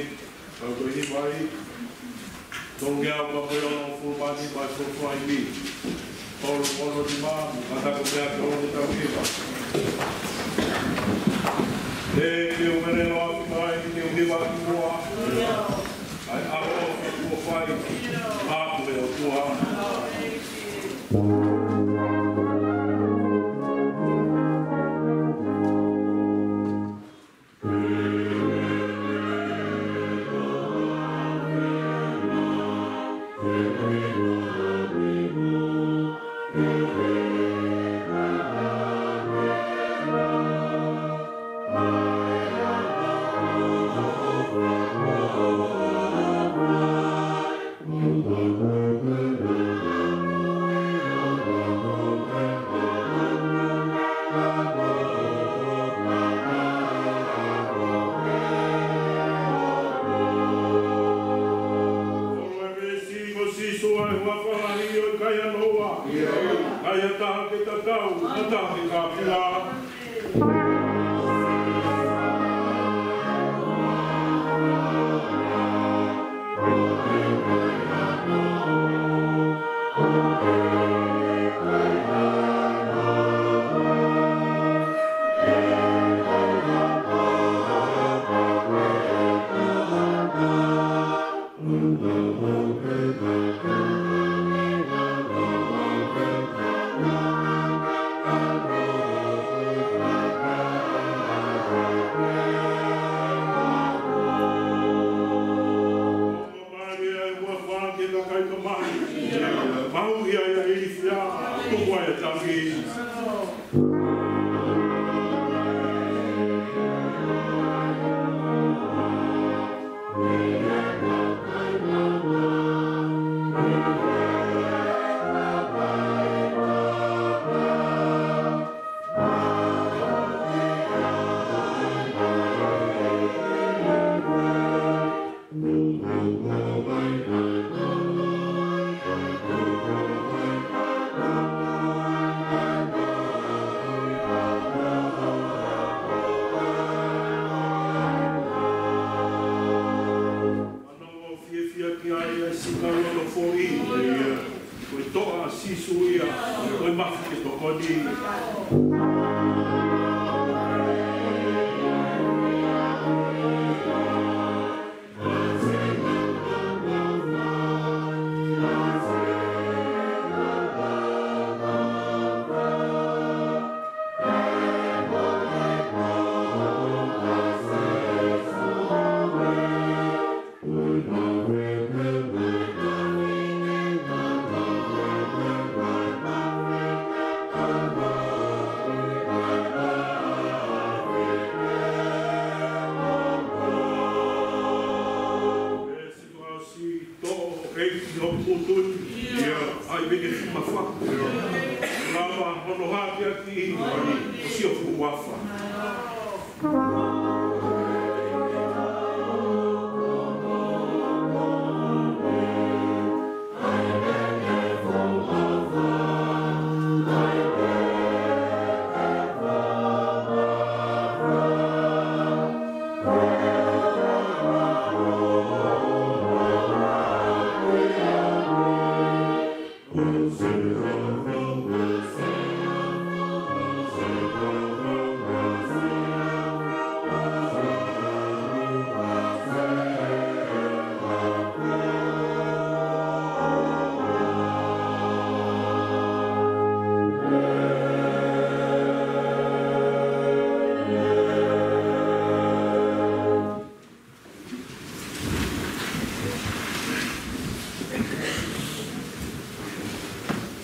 kau ko e hiva ai. Tolungeau ka ko e onongofulu mā nima e fulufuluhi ni. Tolu ono nima, mo kātaki pē ʻa e tolu ni tau hiva. ʻE, ke u mele loa ʻafitai, ke u hiva ki muʻa. ʻAi, ʻa o, ke u fai. ʻA, ko e ʻOtua. Ko Sīsū ʻa e huafa lahi ʻo e kai ʻa Noa. Kai ʻa taha ke tatau, ʻa taha ke kāpula. Maʻu ia ʻa e ilifia, tuku ai e tangi. Manava fiefia ki ai ʻa e sika loto foʻi. Ko e toʻa ʻa Sīsū ia, ko e mafi ke tokoni. Hoku putui, ia, ʻai pē ke fuʻu mafa. Lava hono hākeakiʻi, ʻo sio fuʻu mafa.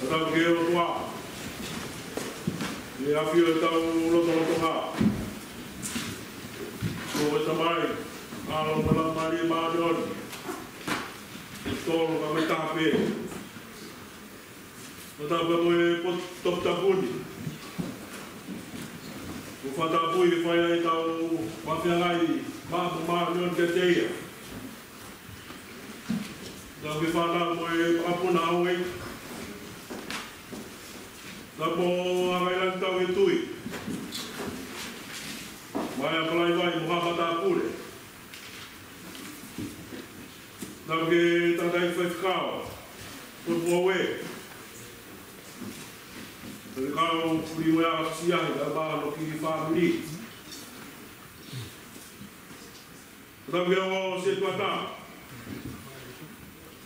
Fakatauange ʻOtua, ʻi he ʻafio ʻetau lotolotonga, ko e Tamai, ʻAlo mo e Laumālie Māʻoniʻoni, tolu ka mei taha pē. Fakatapu mo e potu toputapu ni. Ko e fakatapu ʻi he fai ai ʻetau feangai maʻa mo māʻoniʻoni kiate ia. Tau ke fānau mo e makapuna ʻo e. Tau mo anga ʻi langi tau e tui. Mai a palai vai mo ha fakatapu le. Tau ke tangataʻeiki faifekau. Ko e pua ue. Ko e kau puli mo e ʻa Siahi, ka ma no ki fāmili. Fakatapu ki he ongo sētuata.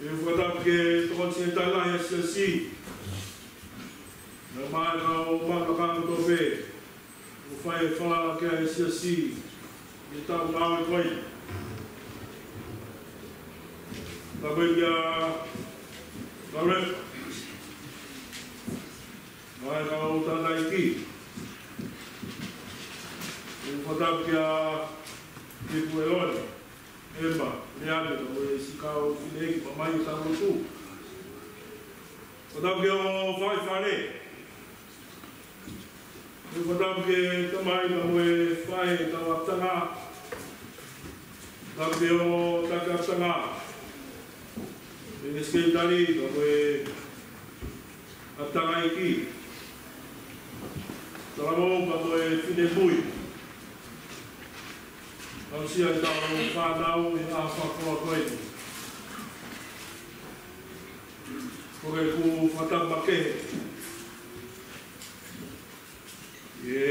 ʻE fakatapu ki he tokoni sētuata lahi ʻa e siasi. Naʻe maʻu e kau maʻu ka kātoa pē. ʻO fai e falala ki he siasi. ʻI he taʻu ngāue ko ē. Fakatapu ki he kau rep. Mai kau tangataʻeiki. ʻE fakatapu kia Ipu Eloni, Emma, Leane, ka mo e siʻi kau fineʻeiki, pea mai ʻetau lotu. Fakatapu ki he ongo faifekau. ʻE fakatapu ki he tamai, ka mo e faʻē ʻetau ʻapitanga. Fakatapu ki he ongo taki ʻapitanga. ʻE sekelitali, ka mo e ʻapitanga ʻeiki. Talavou ka mo e finemui. Aʻusia ʻetau fānau ʻi he ʻaho fakakoloa ko eni. Ko e kau fakatapu makehe. ʻE,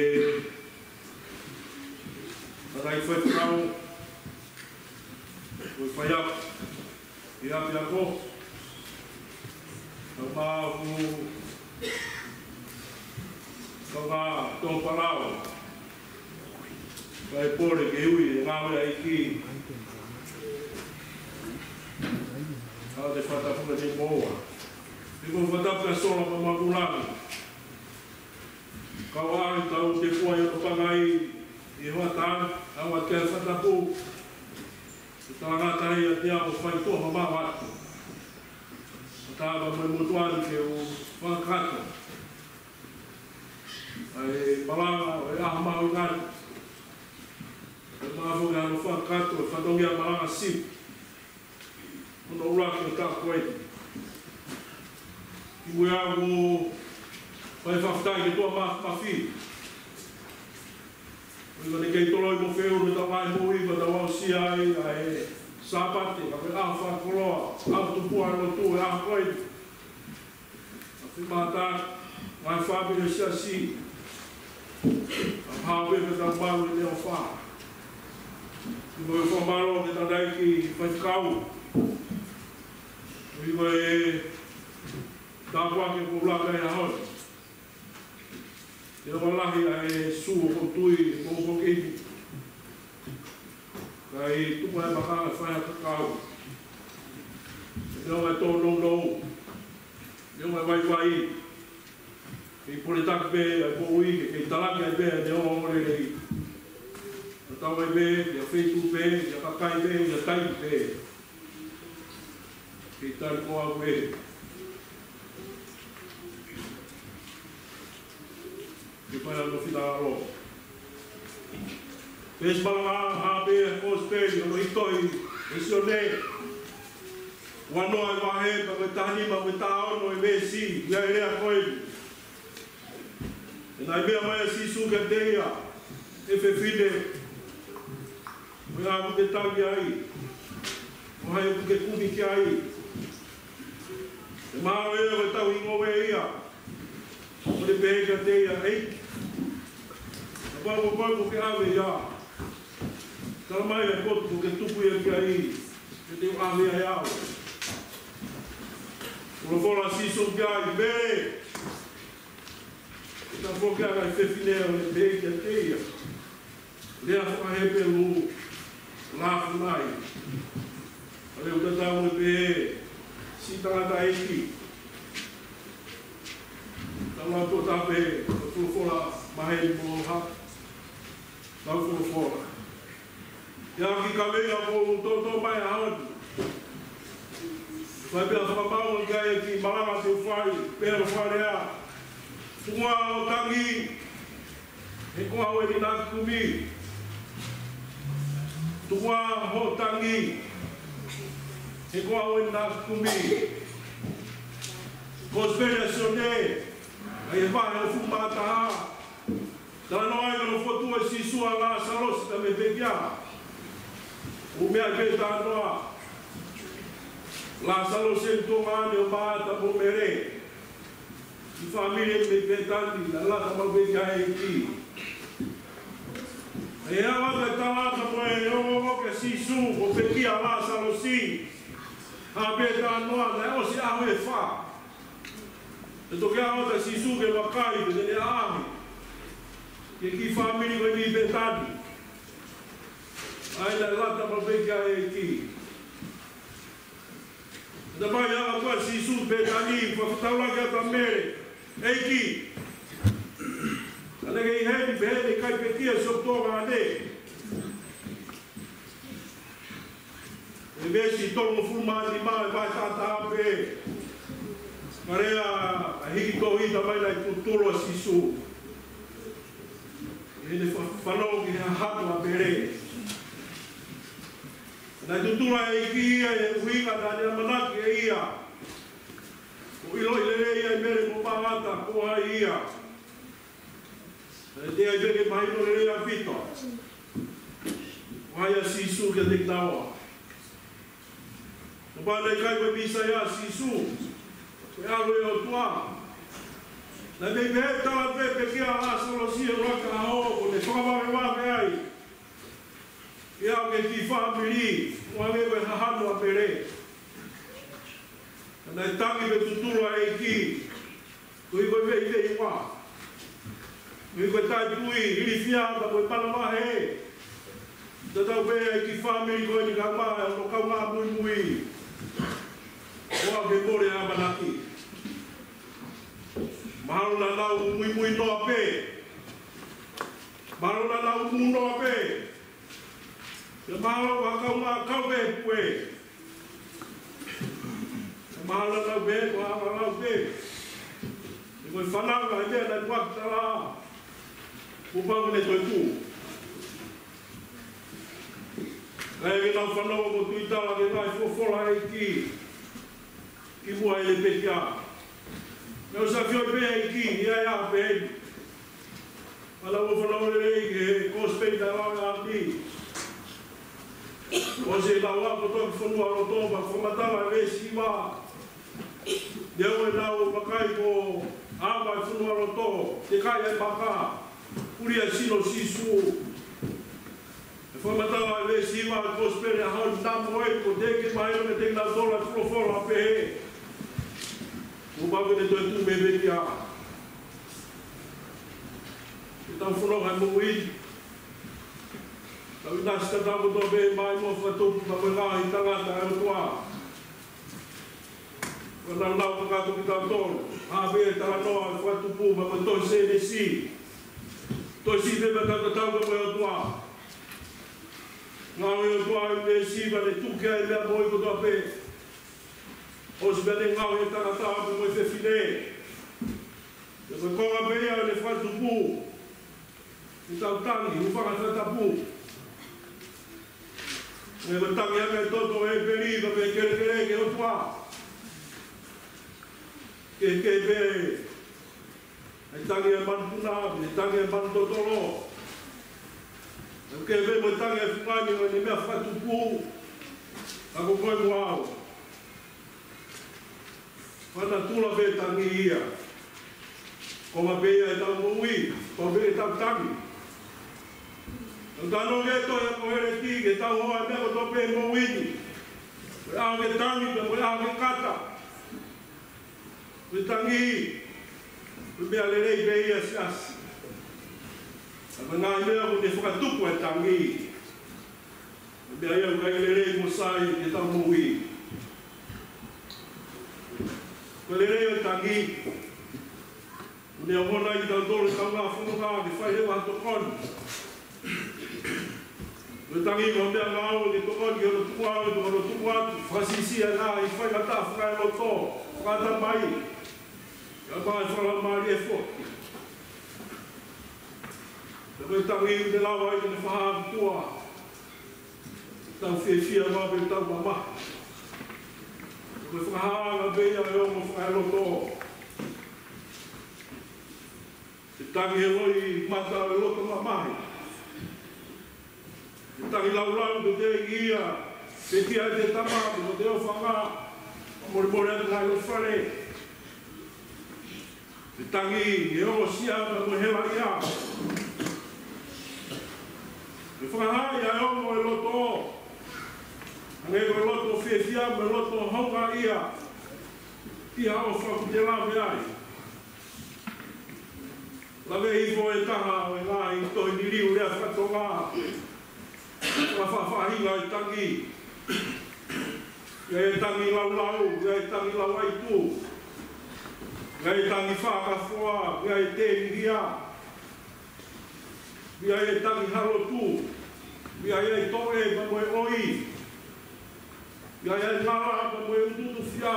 tangataʻeiki faifekau, ko e faiako ʻi he ʻapiako, ka mo e kau tō palao, ka e pole ke ui e ngāue ʻa e ʻEiki. Ka te fakatapu ʻa e moa. Te u fakatapu ʻa Sola Mamakulani. Kau ai tau te kua i o pangai ʻi he hoʻatā, ʻa e ʻaho ʻa e fakatapu. ʻE talangata ai ʻa te au fai tuʻa mamaʻo atu. ʻA tā ka mai motuari ke u fakakato. ʻA e malanga, ʻa e ʻaho mahuʻinga. ʻE maʻu ke ʻalu fakakato, ʻe fatongia malanga sipi. Hono ʻuluaki ʻo e taʻu ko eni. Kimuʻa ʻoku ou fai fakafetaʻi ki he ʻOtua Māfimafi. ʻOku ne kei toloi mo feʻunu ʻetau ngaahi moʻui, ko ʻetau aʻusia ai ʻa e Sāpate, ka ko e ʻaho fakakoloa, ʻaho tupuʻa lotu ʻo e ʻaho ko eni. ʻA e fimata, ngaahi fāmili ʻo e siasi. ʻA e pau pē ke tau malu ʻi he ʻofa. ʻOku ou fakamālō ki he tangataʻeiki faifekau. ʻOku ou tāpuaki ʻoku ou laka ʻi he ʻaho ni. Te u lahi ʻa e sū ʻoku ou tui, ʻoku ou foki ni. Kae tuku ʻa e makanga fai ha kakau. Te u ʻai tōnounou. Te u ʻai vaivai. Kei poletaki pē ʻa e moʻui, kei talaki ai pē ʻa e ongoongolelei. Tatau ai pē, ʻi ha feituʻu pē, ʻi ha kakai pē, ʻi ha taimi pē. Ke tali ko au pē. Ke fai ʻa e finangalo. Pea ʻosi malanga ʻa e kosipeli ʻo e tohi ʻa Sione. Ua noa ʻi he vahe, pea ko e taha nima mo e taha ono ʻi he veesi, ʻi ai e lea ko eni. Pea naʻe meʻa mai ʻa Sīsū kiate ia, ʻE fefine, ko e hā ʻoku ke tangi ai? Ko hai ʻoku ke kumi ki ai? Pea mahalo ia ko e tauhi ngoue ia, ʻo ne pehē kiate ia, ʻEiki, kapau ko koe ʻoku ke ʻave ia, tala mai ʻa e potu ʻoku ke tuku ia ki ai, ke te u ʻave ai au. Folofola ʻa Sīsū ki ai, Mele. Pea foki ʻa e fefine ʻo ne pehē kiate ia, lea faka-Hepelū, Lāfunai. ʻA ia ʻoku tatau mo e pehē, Siʻi Tangataʻeiki. Tau lau atu ʻo tape, ko e folofola maheni mo ha, tau folofola. ʻIo, kiʻi kaveinga ʻoku ou toutou mai ʻaho ni. Fai pē ʻa e fakamaau ki he kiʻi malanga te u fai, pea ʻoku fai lea. Tuku ā hoʻo tangi, he ko au eni naʻa ku kumi. Tuku ā hoʻo tangi, he ko au eni naʻa ku kumi. Kosipeli ʻa Sione, ʻi he vahe hongofulu mā taha. Talanoa ai ʻa e fotu ʻo Sīsū ʻa Lāsalosi, taimi pē ko ia. ʻOku meʻa pē talanoa. Lāsalosi ʻa e tuongaʻane ʻo Māʻata mo Mele. Kiʻi fāmili mei Pētani, naʻe lata maʻu pē ki ai e ʻEiki. ʻI he ʻaho ko ē ʻa e talanoa ko ē ʻo e ongoongo kia Sīsū, ʻoku pekia ʻa Lāsalosi. Hā pē talanoa, naʻe ʻosi ʻaho ʻe fā. Pea toki ʻalu atu ʻa Sīsū ke vakai pe te ne ʻaʻahi ki he kiʻi fāmili ko eni ʻi Pētani. ʻA ia naʻe lata maʻu pē ki ai e ʻEiki. Pea naʻe ʻalu atu ʻa Sīsū ki Pētani, fakataulaki atu ʻa Mele, ʻEiki, ka ne kei ʻi heni pē he ʻikai pekia siʻoku tuongaʻane. ʻI he veesi tolungofulu mā nima ʻi he vahe taha taha pē. Ka lea ʻa e hiki tohi, talamai naʻe tutulu ʻa Sīsū. ʻI heʻene fa-, fanongo ki he hahatu ʻa Mele. Naʻe tutulu ʻa e ʻEiki ia ʻi he ʻuhinga naʻa ne ʻamanaki ʻe ia. ʻO ʻiloʻi lelei ʻe Mele mo Māʻata ko hai ia. Naʻe teʻeki ai pē ke mahino lelei ʻaupito ko hai ʻa Sīsū kiate kinaua. Kapau naʻe ʻikai ko e Mīsaia ʻa Sīsū, ko e ʻAlo ʻo e ʻOtua, naʻe mei pehē tala pē pekia ʻa Lāsalosi he ʻuluaki ʻaho, ʻo ne fakavavevave ai ia ʻo e kiʻi fāmili, ʻo hangē ko e hahanu ʻa Mele. Ka naʻe tangi pea tutulu ʻa e ʻEiki, koeʻuhi ko e veiveiua, koeʻuhi ko e taʻetui, ilifia, pea mo e manavahē. Tatau pē ʻa e kiʻi fāmili ko eni kae ʻumaʻā hono kaungā muimui, ʻo aʻu ki he mole ʻamanaki. Mahalo naʻa nau muimui noa pē. Mahalo naʻa nau mou noa pē. Pea mahalo ko ha kaungā kau pē pue. Pea mahalo naʻa nau pehē ko ha ʻamanaki pē. He ko e fananga ʻa e meʻa naʻe ʻuluaki tala, kuo pau ke ne toetuʻu. Kae ʻikai ke nau fanongo mo tuitala ki he ngaahi folofola ʻa e ʻEiki kimuʻa heʻene pekia. Naʻe ʻosi ʻafioʻi pē ʻe he ʻEiki ʻi he ʻaho pehē ni. Pea ʻoku fanongo lelei ki he kosipeli naʻe lau ʻe ʻAmi. ʻOsi ʻenau ako ʻo toki fonualoto, pea fakamatala ʻa e veesi hiva. Neongo ʻenau vakai ko ʻAma ʻi fonualoto, teʻeki ai ʻa e maka, puli ʻa e sino ʻo Sīsū. ʻE fakamatala ʻa e veesi hiva ʻo e kosipeli ʻo e ʻaho ni, naʻa mo e ko teʻeki mahino kiate kinautolu ʻa e folofola pehē, kuo pau ke ne toetuʻu mei he pekia. Ke tau fononga he moʻui ni. Tau ʻinasi tatau kotoa pē mai mo fakatupu pea mo e ngaahi tangata ʻa e ʻOtua. Ko e nāunau kakato kitautolu, hā pē talanoa ʻa e fakatupu pea mo e tohi Sēnesi. Toe siʻi pē pea tau tatau pē mo e ʻOtua. Ngāue ʻa e ʻOtua ʻi he veesi pea ne tuku ai e meʻa moʻui kotoa pē. ʻOsi pea ne ngaohi e tangata ʻo aʻu mo e fefine. Pea ko e konga pē ia ʻo ʻene fakatupu, ʻetau tangi, hūfanga he fakatapu. Mo e tangi ange e toto ʻo ʻĒpeli, pea mo e kelekele ki he ʻOtua. Ke, ke pē, ʻa e tangi ʻa e manupuna, mo e tangi ʻa e manu totolo. Ke pē mo e tangi ʻa e fungani ʻo ʻene meʻa fakatupu, ka ko koe mo au. Fana tula pē tangi ia. Konga pē ia ʻetau moʻui, konga pē ʻetau tangi. Tau tano ke toe ako hele ki, ke tau hoa e meʻa kotoa pē moʻui ni. Ko e ʻaho ke tangi, pea ko e ʻaho ke kata. Ko e tangi, ko e meʻa lelei pē ia siasi. Ka ko e ngaahi meʻa ʻoku ne fakatupu e tangi. Ko e meʻa ia ʻoku ʻikai lelei mo sai ke tau moʻui. Ko e lelei ʻo e tangi. ʻOku ne ʻohona kitautolu ʻi he kaungā fononga ke fai leva ha tokoni. Ko e tangi ko e meʻangāue ke tokoni ki hono tukuange, ki hono tuku atu, fakasiʻisiʻi ʻa e ngaahi faingataʻa fakaeloto, fakaʻatamai, kae ʻumaʻā e fakalaumālie foki. Pea ko e tangi ʻoku ne lava ai ke ne fakahā ki tuʻa ʻetau fiefia mo ʻetau mamahi. Ko e fakahāhā pē ia ʻo e ongo fakaeloto. Ke tangi he loʻimata ʻo e loto mamahi. Ke tangi laulau, ke teʻeki ai pekia ʻete tama, ko ʻete ʻofaʻanga, molemole atu ngaahi ʻofa fale. Ke tangi he ongo siʻa mo e helaʻia. Ke fakahā ʻa e ongo ʻo e loto, hangē ko e loto fiefia mo e loto houngaʻia ʻi ha ʻofa ʻoku te lave ai. Lave hifo e taha ʻo e ngaahi tohi liliu lea faka-Tonga, fakafaʻafaʻahinga e tangi. ʻI ai e tangi laulau, ʻi ai e tangi lauaitu, ʻi ai e tangi fakafoa, ʻi ai e tēnihia, ʻi ai e tangi halotu, ʻi ai e toʻe pea mo e ʻoi, ʻi ai e ngala pea mo e ʻutuʻutufia,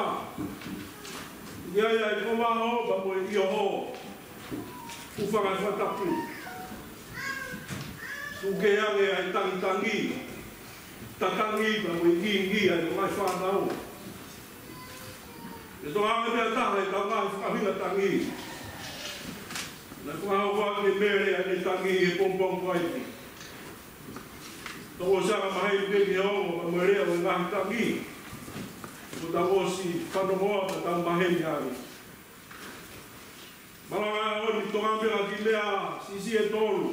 ʻi ai e kovaho pea mo e ʻioho. Hūfanga he fakatapu. Tuku kehe ange ʻa e tangitangi, tatangi pea mo e ngingi ʻa e ngaahi fānau. Ke tokangaʻi pē ʻe ha taha ʻetau ngaahi fakaʻuhinga tangi. Naʻe fakahā ʻe Mele ʻa ʻene tangi he pongipongi ko ia. Tau ʻosi anga maheni pē ki he ongo pea mo e lea ʻo e ngaahi tangi. Kuo tau ʻosi fanongoa pea tau maheni ai. Malanga ʻo e ʻaho ni, tokangaʻi pē ha kiʻi meʻa siʻisiʻi ʻe tolu.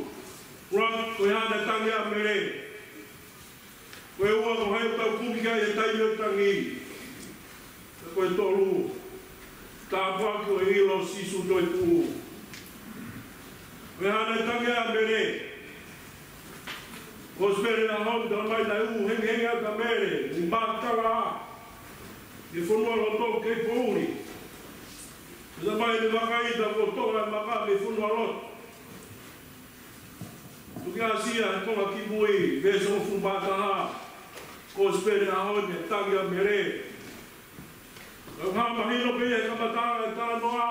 Frank, ko e hā naʻe tangi ai ʻa Mele? Ko e ua, ko hai ʻoku tau kumi ki ai he taimi ʻo e tangi? Ko e tolu, tāpuaki ʻo e ʻilo ʻo Sīsū toetuʻu. Ko e hā naʻe tangi ai ʻa Mele? Kosipeli ʻo e ʻaho ni, talamai naʻe ʻū hengihengi atu ʻa Mele mei Makatala, mei he fonualoto ki Pouli. Talamai naʻe vakai ʻi he ʻotoʻa ʻa e maka mei he fonualoto. Tuku ke ʻasi ʻa e konga kimui, veesi hongofulu mā taha, Kosipeli ʻo e ʻaho ni, tangi ʻa Mele. Ka ʻoku hā mahino pē ia he kamataʻanga ʻo e talanoa,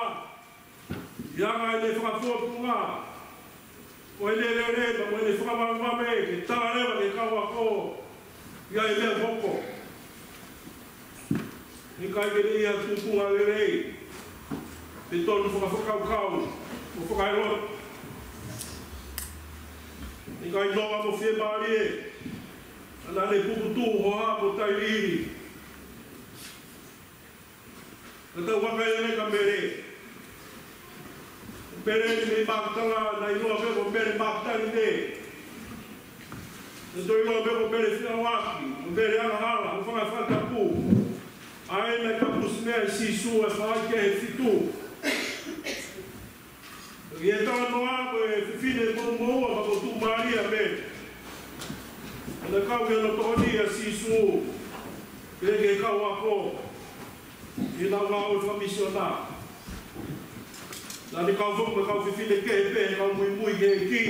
ʻi he anga ʻene fakafotunga, ko ʻene lele pea mo ʻene fakavavevave ke tala leva ki he kau ako ʻa e meʻa ʻoku hoko. He ʻikai ke ne ʻi ai ha tuʻunga lelei, pe tonu fakakaukau mo fakaeloto. He ʻikai nonga mo fiemālie, ka naʻa ne puputuʻu, hohaʻa mo tailiili. Ka tau vakai ange kia Mele. Mele ni mei Makatala, naʻe ʻiloa pē ko Mele Makatala ni. Naʻe toe ʻiloa pē ko Mele Feʻauaki, ko Mele Angahala, hūfanga he fakatapu. ʻA ia naʻe kapusi mei ai ʻa Sīsū ʻi he faʻahikehe ʻe fitu. ʻI he talanoa ko e fefine moʻumoʻua, pea ko e tuʻumālie ʻa Mele. Naʻe kau ki hono tokoni ʻa Sīsū, pehē ki he kau ako, ʻi heʻenau ngāue fakamisiona. Naʻa ne kau foki mo e kau fefine kehe pē he kau muimui ki he ʻEiki.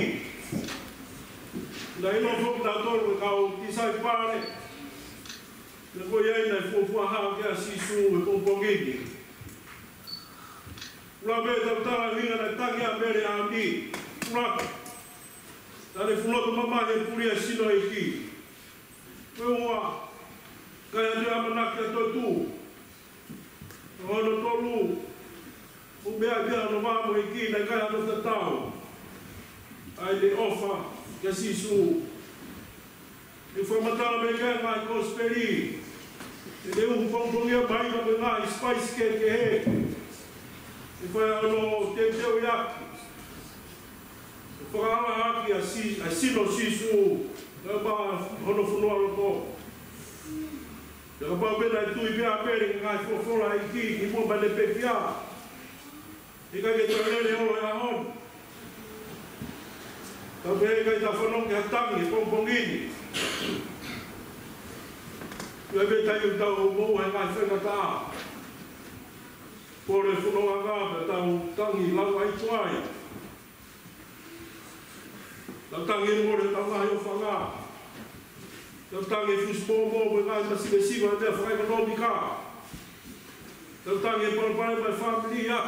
Naʻe ʻiloa foki kinautolu ko e kau tisaipale. Pea ko ia naʻe fuofua hao ki ai ʻa Sīsū he pongipongi ni. Ula me tau tala hinga naʻe tangi ai ʻa Mele ʻAoni. Ula. Naʻa ne fuʻu loto mamahi he puli ʻa e sino ʻo e ʻEiki. Ko e ua, ʻikai ha toe ʻamanaki ʻa e toetuʻu. Ko hono tolu, ʻoku meʻa pē ʻa hono vā mo e ʻEiki, naʻe ʻikai hano tatau ʻa ʻene ʻofa kia Sīsū. ʻI he fakamatala mai ki ai ʻa e ngaahi kosipeli, ʻi he ʻū pongipongi ʻa e maina mo e ngaahi sipaisi kehekehe, ʻe fai ai hono teuteuʻi ʻaki, ʻe fakaʻalaʻala ʻaki ʻa Sī-, ʻa e sino ʻo Sīsū, kae ʻumaʻā hono fonualoto. Pea kapau pē naʻe tui pē ʻa Mele ki he ngaahi folofola ʻa e ʻEiki kimuʻa pea ne pekia, ʻe ʻikai ke toe lele holo he ʻaho ni. Tau pehē ʻikai tau fanongo ki ha tangi he pongipongi ni. Pea pehē ʻikai tau moʻua he ngaahi faingataʻa. Pole fononga pea tau tangi lau ʻaitū ai. Tau tangi he mole hotau ngaahi ʻofaʻanga. Tau tangi he fusi mōmō mo e ngaahi masivesiva ʻa e meʻa fakaʻekonōmika. Tau tangi he palopalema ʻa e fāmili ʻa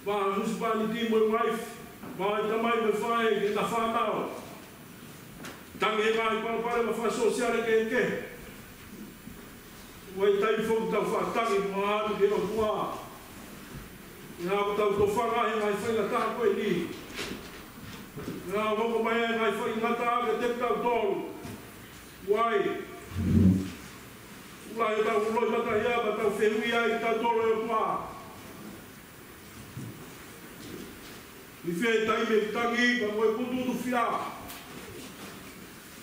e husepāniti mo e uaifi, mo e tamai mo e faʻē ki heʻena fānau. Tangi he ngaahi palopalema fakasōsiale kehekehe. ʻOku ʻi ai e taimi foki ʻoku tau faʻa tangi mo ʻalu ki he ʻOtua. ʻI he ʻoku tau tofanga he ngaahi faingataʻa ko eni. ʻI he ʻoku hoko mai ai e ngaahi faingataʻa kiate kitautolu. ʻOku ʻi ai e lahi ʻetau loʻimata ia, pea tau fehuʻi ai kitautolu ʻe ʻOtua. ʻI fē e taimi ʻeku tangi pea mo e kutukutu fia?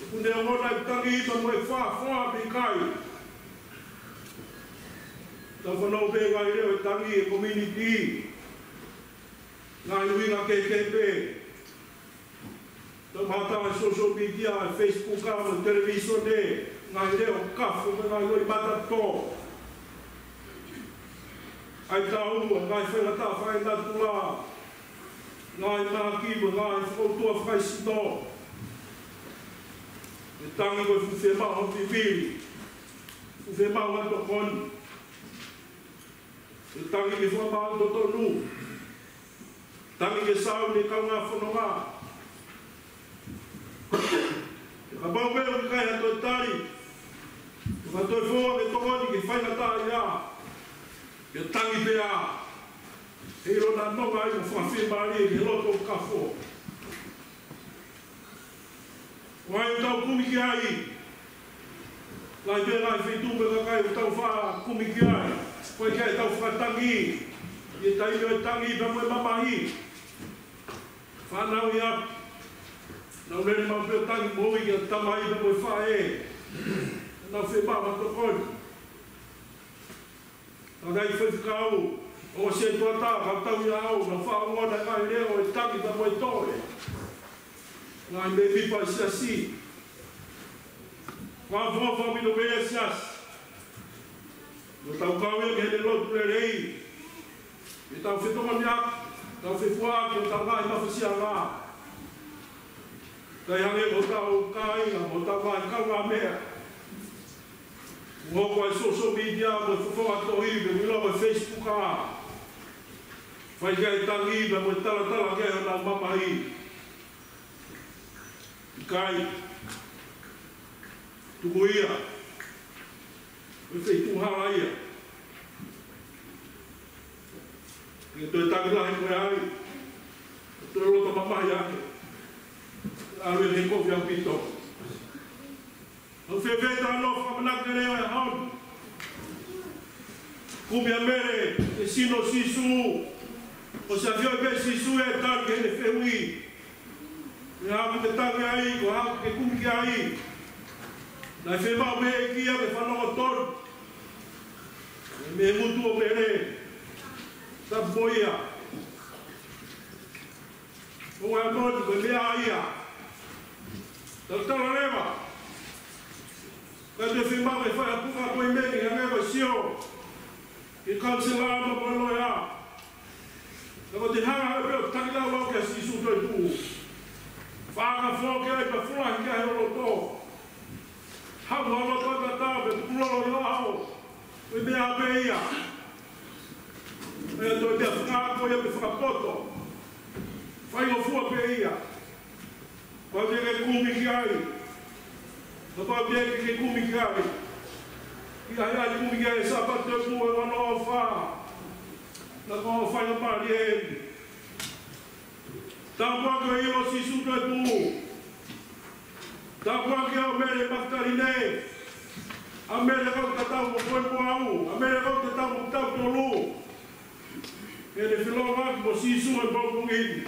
ʻOku ne ongona ʻeku tangi pea mo e fāfoa pe ʻikai? Tau fanongo pē ngaahi leʻo ʻo e tangi ʻi he community. Ngaahi ʻuhinga kehekehe pē. Tau mahataʻi he social media, Facebook, ʻa e televīsone, ngaahi leʻo kafo mo e ngaahi loʻimata tō. ʻAi tau ua, ngaahi faingataʻa fakaenatula, ngaahi mahaki mo e ngaahi fokoutua fakaesino. ʻE tangi ko e fuʻu fiemaʻu hoʻo vivili, fuʻu fiemaʻu hoʻo tokoni. ʻE tangi ke fakamaau totonu. Tangi ke sau ne kaungā fononga. Pea kapau pē ʻoku ʻikai ha toe tali, ʻoku ʻikai ha toe foua ke tokoni ki he faingataʻa ia, ʻe tangi pē ā. ʻE ʻilo naʻa nonga ai mo fakafiemālie ki he loto kafo. ʻOku ʻi ai ʻoku tau kumi ki ai. Lahi pē ngaahi feituʻu mo e kakai ʻoku tau faʻa kumi ki ai. Ko e ʻikai ke tau fakatangi ʻi he taimi ʻo e tangi pea mo e mamahi. Fānau ia. Nau lele maʻu pē ʻo tangi moʻui ki he tamai pea mo e faʻē. Nau fiemaʻu ha tokoni. Tau ngaahi faifekau, ʻo se tuata, ka tau ia au, naʻa faʻa ongona e ngaahi leʻo ʻo e tangi pea mo e toe. Ngaahi mēmipa ʻo e siasi. Ngaahi fakafofonga mino mei he siasi. Mo tau kau ia ki heʻene lotu lelei. Mo tau fetokoniʻaki, tau fefuaʻaki, mo tau ngaahi mafasiaʻanga. Kae hangē ko hotau kāinga, mo hotau ngaahi kaungāmeʻa. Mo ko e social media, mo e fofonga tohi, mo e ʻilo mo e Facebook ʻa. Fai ki ai e tangi, mo e talatala ki ai honau mamahi. ʻIkai. Tuku ia. Ko e feituʻu hala ia. Ke toe tangi lahi ko e ai. Toe loto mamahi ake. ʻAlu ʻi he kovi ʻaupito. ʻOku fēfē ʻetau fakamanatu ki he leʻo ʻo e ʻaho ni? Kumi ʻa Mele ki he sino ʻo Sīsū. ʻOsi ʻafioʻi pē ʻe Sīsū ʻe tali ki heʻene fehuʻi. Ko e hā ʻoku ke tangi ai, ko e hā ʻoku ke kumi ki ai? Naʻe fiemaʻu mei he ʻEiki ia ke fanongo tonu. Mei he ngutu ʻo Mele. Tapu mo ia. ʻOku ʻi ai e moʻoni ko e meʻa ia. Tau tala leva. Ka te fiemaʻu ke fai ha puka appointment hangē ko e sio ki he counsellor mo e lawyer. Ka ko e te hanga pē ʻo taki lau au kia Sīsū toetuʻu. Fakafō ki ai pea fulahi ki ai ho loto. Haʻu ho loto ʻo tatau ʻo ʻaho, ko e meʻa pē ia. ʻE toe meʻa fakaako ia pe fakapoto. Faingofua pē ia. Kapau te ke kumi ki ai. Kapau te ke kumi ki ai. ʻI ai ʻa e kumi ki ai Sāpate Toetuʻu ʻe ono noa fā. Naʻa ko e faingamālie eni. Tāpuaki ʻo e ʻilo ʻo Sīsū Toetuʻu. Tāpuaki ʻa Mele Makitaline. ʻA Mele kau tatau mo koe mo au. ʻA Mele kau tatau mo kitautolu. ʻEne feʻiloaki mo Sīsū he pongipongi ni.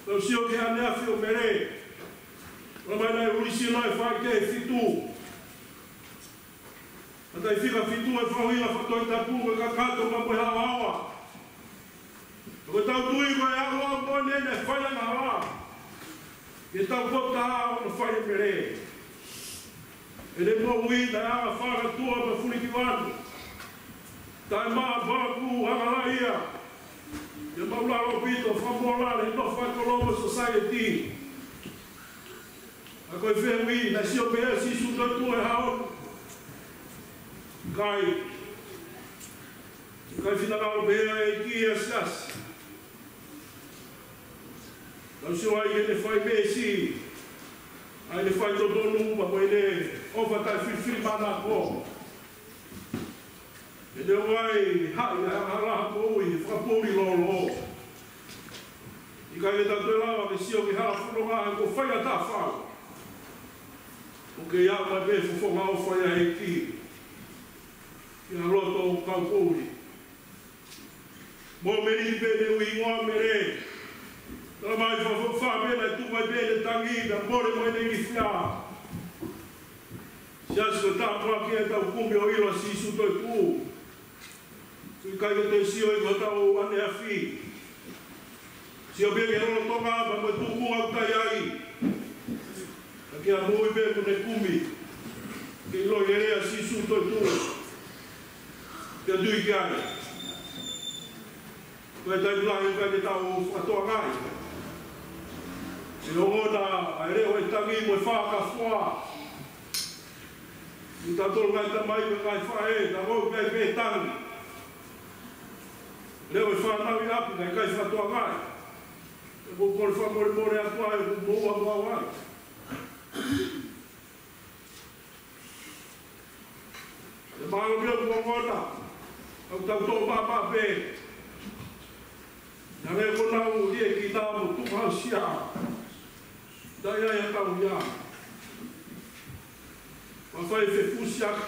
Tau sio ki he ʻaneafi ʻo Mele. Talamai naʻe ulisino e faʻahikehe ʻe fitu. Mataʻi fika fitu e faʻahinga fakatohitapu ko e kakato mo e haohaoa. Ko ʻetau tui ko e haohaoa mo ʻene fai angahala. Ke tau ko taha ʻo fai e Mele. ʻEne moʻui naʻe anga fakatua mo fulikivanu. Taʻemaʻa, palaku, angahala ia. Ia maʻulalo ʻaupito, fakamolale, no fai kolomo society. ʻA ko e fehuʻi, naʻe sio pehē ʻa Sīsū Toetuʻu he ʻaho ni? ʻIkai. ʻIkai finangalo pehē ʻa e ʻEiki ia siasi. Tau sio ai ki heʻene fai meesi, ʻa ʻene fai totonu, pea mo ʻene ʻofa taʻefilifilimānako. ʻEne ʻomai haʻi ʻa e hala moʻui he fakapoʻuli lōlō. ʻIkai ke tau toe lava ke sio ki he hala fononga he kuo fai ʻa e taʻafau. ʻOku kei aʻu mai pē fofonga ʻofa ia ʻa e ʻEiki ki ha loto ʻoku kau poʻuli. Mo Mele pē ne ui hingoa Mele. Talamai fakafoʻou pē naʻe tuku mai pē ʻene tangi, naʻe mole mo ʻene ilifia. Siasi, ko e tāpuaki ʻetau kumi ʻo e ʻilo ʻo Sīsū Toetuʻu. ʻIkai ke toe sio ia ki hotau ʻaneafi. Sio pē ki he lolotonga pea mo e tuʻunga ʻoku tau ʻi ai. Ka ke moʻui pē ʻoku ne kumi. Ke ʻiloʻi e lea ʻa Sīsū Toetuʻu. Ke tui ki ai. Ko e taimi lahi ʻoku ʻikai ke tau fakatokangaʻi. ʻE ongona ʻa e leʻo ʻo e tangi mo e fakafoa. Kitautolu ngaahi tamai mo e ngaahi faʻē, tau ō ki ai pē tangi. Leʻo e fānau ʻi ʻapi, naʻe ʻikai fakatokangaʻi. ʻOku ou kole fakamolemole atu ai, ʻoku moʻua mo au ai. ʻE mālō pē ʻoku ongona, ʻoku tau toʻo māmā pē. Naʻe ko nau lie ki nā mo tuʻu hausia. Taʻe ai ʻa e kau ia. Mafai fefusiaki.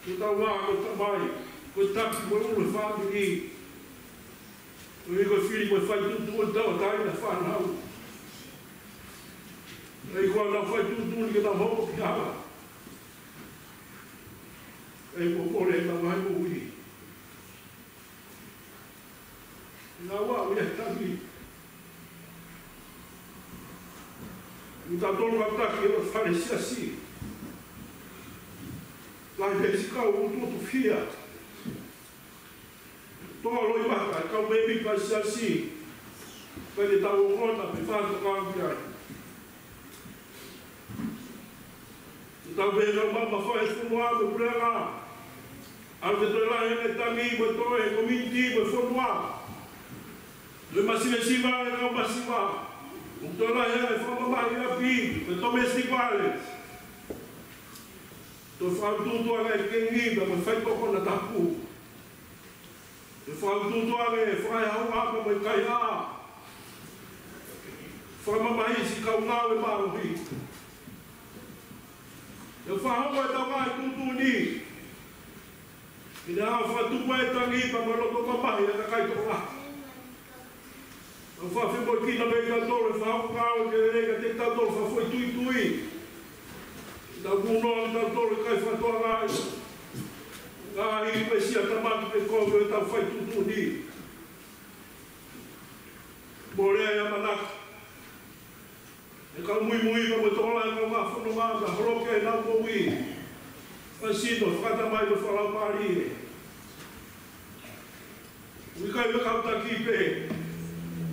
Ko tau ā ko e tamai, ko e taki mo e ʻulu e fāmili. Ko e ʻuhi ko e fili mo e fai tuʻutuʻuni tauʻatāina e fānau. ʻE ʻikai ko ʻenau fai tuʻutuʻuni ke nau hoko ki hala. ʻE ʻikai ko e mole ʻenau ngaahi moʻui. Naʻa ʻoku ʻi ai e tangi. Kitautolu kātaki ʻi he fale siasi. Lahi pē siʻi kau utuutufia. Toa loi maka, kau mēmipa siasi. Pea te tau ongona, pea fakatokangaʻi ai. Te tau pehē kau mamafa e fonua mo e puleʻanga. ʻAlu ke toe lahi ange e tangi mo e toe he community mo e fonua. Toe masiva e siva e kau masiva. ʻOku toe lahi ange e fakamamahi ʻi ʻapi, mo e domestic violence. Toe fakautuutu ange e kengi, mo e faitoʻo konatapu. Toe fakautuutu ange e fakaeʻa ʻa e ʻapa mo e kaihaʻa. Fakamamahi siʻi kau ngāue mālohi. Toe fakahoko ʻetau ngaahi tuʻutuʻuni. ʻI he ʻaho fakatupu e tangi pea mo e loto mamahi ʻa e kakai tokolahi. Tau fakafemoʻuekina pē kitautolu he fakakaukau ke lelei kiate kitautolu fakafoʻituitui. Tau kūnoa kitautolu ʻikai fakatokangaʻi. Ngaahi uesia tamaki pe kovi ʻo ʻetau fai tuʻutuʻuni. Mo e lea ʻa e ʻamanaki. ʻE kau muimui ka mo e tokolahi ʻo e kau fononga ka holoki ʻenau moʻui. Fakasino, fakatamai mo fakalaumālie. ʻOku ʻikai ko e kau taki pē.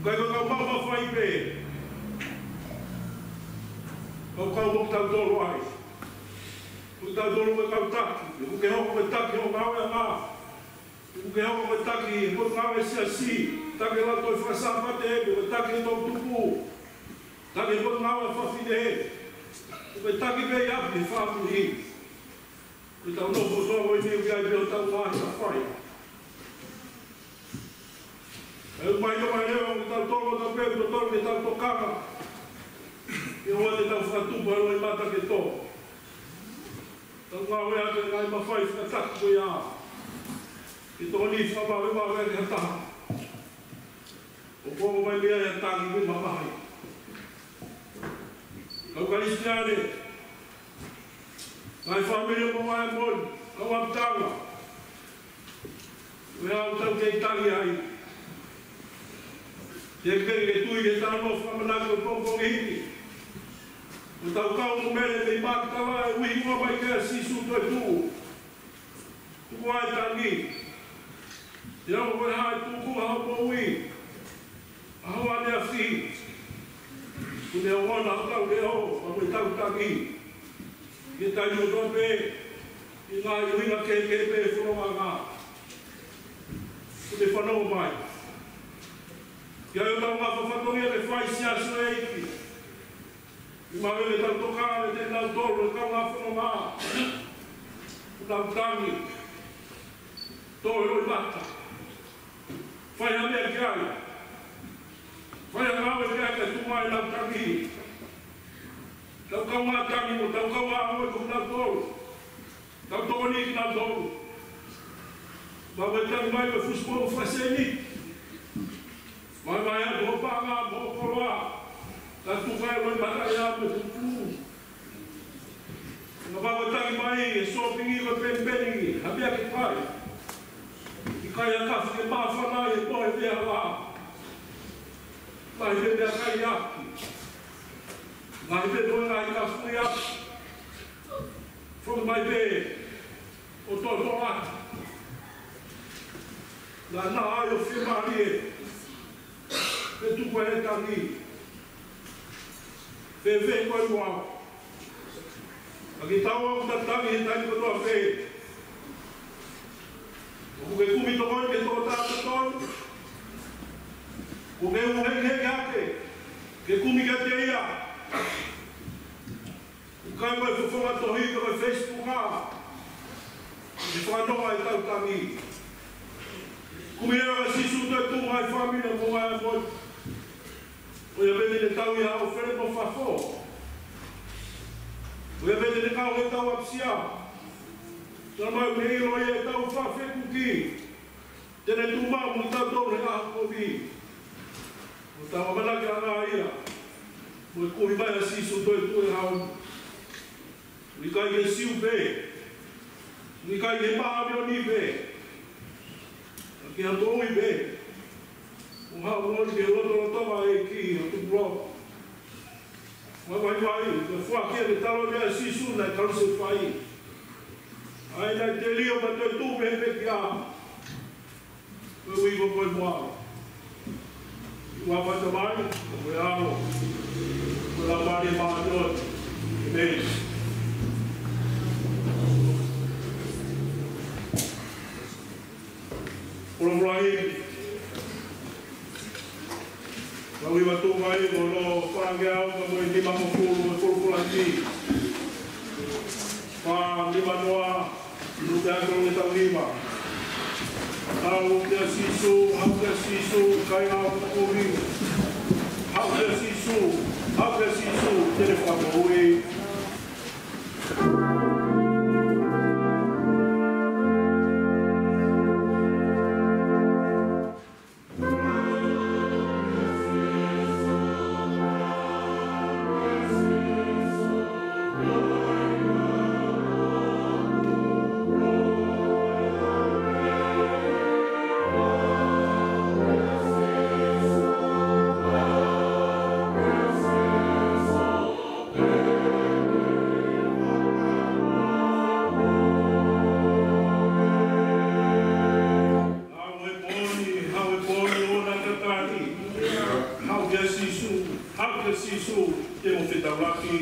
ʻOku ʻikai ko e kau mamafa pē. Kau kau mo kitautolu ai. Ko kitautolu ko e kau taki, ʻoku ke hoko ko e taki ʻo e ngāueʻanga. ʻOku ke hoko ko e taki ʻo e ngāue ʻa e siasi, taki e Lautohi Faka-Sāpate, ko e taki ʻo e toʻutupu, taki ʻo e ngāue ʻa fafine, ko e taki pē ʻi ʻapi he fāmili. Ko ʻetau nofo kotoa ko eni ʻoku ʻi ai pē hotau ngaahi mafai. ʻE mai ʻo mai leo, ʻoku tau tolo, tau pē, tau tolo, ke tau tokanga. ʻE ʻoua te tau fakatupu ha loʻimata ke tō. Tau ngāueʻaki e ngaahi mafai fakataha ko ia. Ke tokoni fakavavevave ki ha taha. ʻOku ʻomai mei ai ha tangi mamahi. Kau Kalisitiane, ngaahi fāmili mo e ngaahi moʻoni, kau ʻapitanga. Ko e hā ʻoku tau kei tangi ai? Ke ke ke tui ke tau nofo ʻamanaki ʻo pongipongi hiki. ʻO tau kau mo Mele mei Makatala ʻo ui muʻa mai kia Sīsū toetuʻu. Tuku ā e tangi. Te ʻalu ko e hā e tuku ʻa hoʻo moʻui, ʻa hoʻo ʻaneafi. Kuo ne ongona hotau leʻo, ʻa mo ʻetau tangi. Ke tau ʻilo pē, ʻi he ngaahi ʻuhinga kehekehe pē ʻo e fonongaʻanga. Kuo ne fanongo mai. Ke ʻai hotau ngaahi fatongia ke fai siasi ʻo e ʻEiki. ʻI he meʻa ke tau tokanga kiate kinautolu, ʻe kau ngaahi fononga. Kuo nau tangi. Tō e loʻimata. Fai ha meʻa ki ai. Fai ha ngāue ki ai kae tuku mai ʻenau tangi. Tau kaungā tangi mo tau kaungā ʻofa kiate kinautolu. Tau tokoni kiate kinautolu. Mau ʻe tangi mai ko e fusi mo e fasi ni. Mai mai atu hoʻo paʻanga mo hoʻo koloa. Tau tuku ai e loʻimata ia mo e tupu. Ka mau ʻe tangi mai e sōpingi ko e penipeni, ha meʻa ke fai. ʻIkai ha kafu ke māfana ʻi he pohe vehala. Lahi pē meʻakai ʻi ʻapi. Lahi pē ko e ngaahi kafu ʻi ʻapi. Foki mai pē ʻo toʻotoʻo atu. Naʻa na ai ʻo fiemālie. Pea tuku e tangi. Fēfē koe mo au? Ka kitaua ʻoku tau tangi he taimi kotoa pē. ʻOku ke kumi tokoni ki he tokotaha totonu. ʻOku ke ʻuhinga hake ke kumi kiate ia. ʻIkai ko e fofonga tohi pe ko e Facebook ā. Ke fanongo ʻetau tangi. Kumi leva kia Sīsū toetuʻu e ngaahi fāmili mo e ngaahi moʻoni. ʻOku ʻi ai pē ʻetau ʻi haʻo fale mo fafo. ʻOku ʻi ai pē ʻetau kau he tau ʻapisia. Tala mai ʻoku ne ʻilo ʻetau fakafehuʻi. Te ne tuʻu maʻu mo kitautolu he ʻaho kovi. ʻOku tau ʻamanaki ʻa ia. Mo e kumi mai ʻa Sīsū toetuʻu he ʻaho ni. ʻOku ʻikai ke Siu pē. ʻOku ʻikai ke māʻoniʻoni pē. Ka ke ha moʻui pē. ʻO ha moʻui ke lotolotonga ʻEiki ʻo tupu loa. Vaivai, ke foaki ʻa e talo ʻa Sīsū naʻe kalusefai. ʻA ia naʻe telio pea toetuʻu mei he pekia. Ko e ui ko koe mo au. ʻI he huafa ʻo e Tamai, mo e ʻAlo, mo e Laumālie Māʻoniʻoni. ʻĒmeni. Folofola ʻi he Lautohi Mātiu, ko hono fāngeau ka mo e nimangofulu, ʻa e folofola ʻi he fā nima noa, ʻuluaki ʻo e tolu nima. Haʻu kia Sīsū, haʻu kia Sīsū, kāinga ʻoku moʻui. Haʻu kia Sīsū, haʻu kia Sīsū, te ne fakamoʻui. Haʻu he pō ni, haʻu he pō ni ʻo e tatali. Haʻu kia Sīsū, haʻu kia Sīsū, te mo fetaulaki.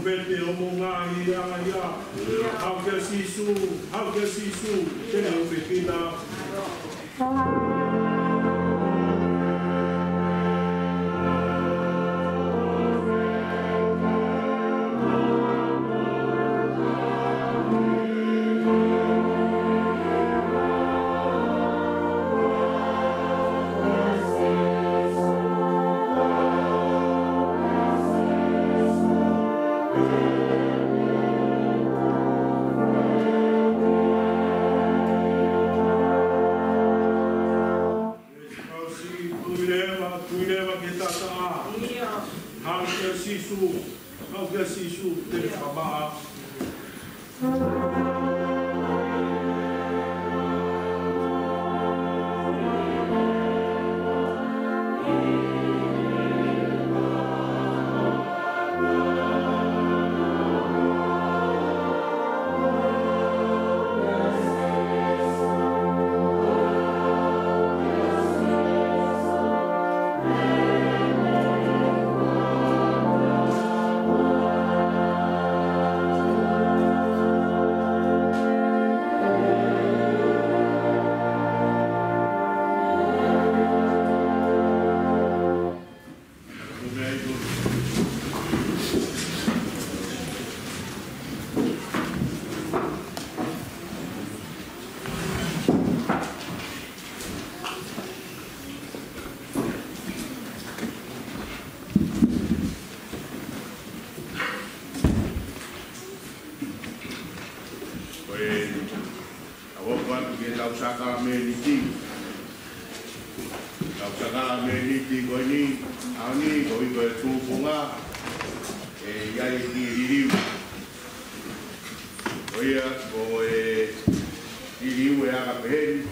Pete o mo ngaahi anga ia. Haʻu kia Sīsū, haʻu kia Sīsū, te ne ʻomi kita. Tui leva, tui leva ki he taʻataʻa. Haʻu kia Sīsū, haʻu kia Sīsū, te ne fakamaʻa. Ko e ʻOku ʻoatu ke tau sākalamēniti. Tau sākalamēniti ko eni, ʻaho ni, ko e ko e tufunga, ʻe ʻi ai e kiʻi liliu. Ko ia, ko e liliu ʻe anga peheni.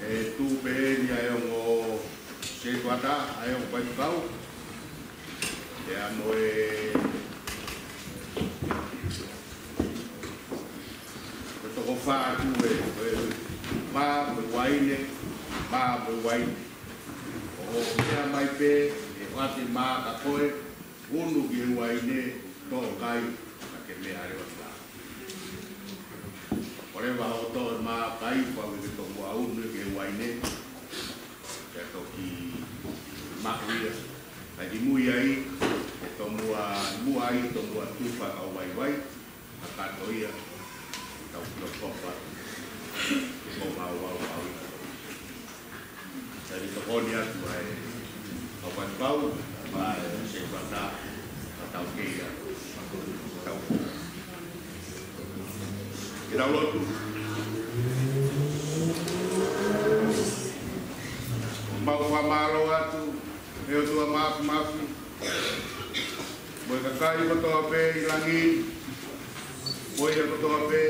ʻE tuʻu peheni ʻa e ongo setuata, ʻa e ongo faifekau. ʻE amo e Ko e toko fā atu ē, ko e mā mo e uaine, mā mo e uaine. ʻO meʻa mai pē, ʻe ʻoatu e mā kia koe, unu ki he uaine, toʻo kai, ka ke meʻa leva ki lalo. ʻOleva hoʻo toʻo e mā kai, pau ke ke tomuʻa unu ki he uaine, ke toki maʻu ia. Kae kimui ai, ke tomuʻa, muʻa ai, tomuʻa tufa kau vaivai. Kakato ia, tau kilo kopa, ko mau au au ia. Tau tokoni atu ai, kau faifekau, mo e setuata, ka tau kei ia, tau. Ke tau lotu. Mau fakamālō atu, ʻe ʻOtua Māfimafi, mo e kakai kotoa pē ʻi langi, mo ia kotoa pē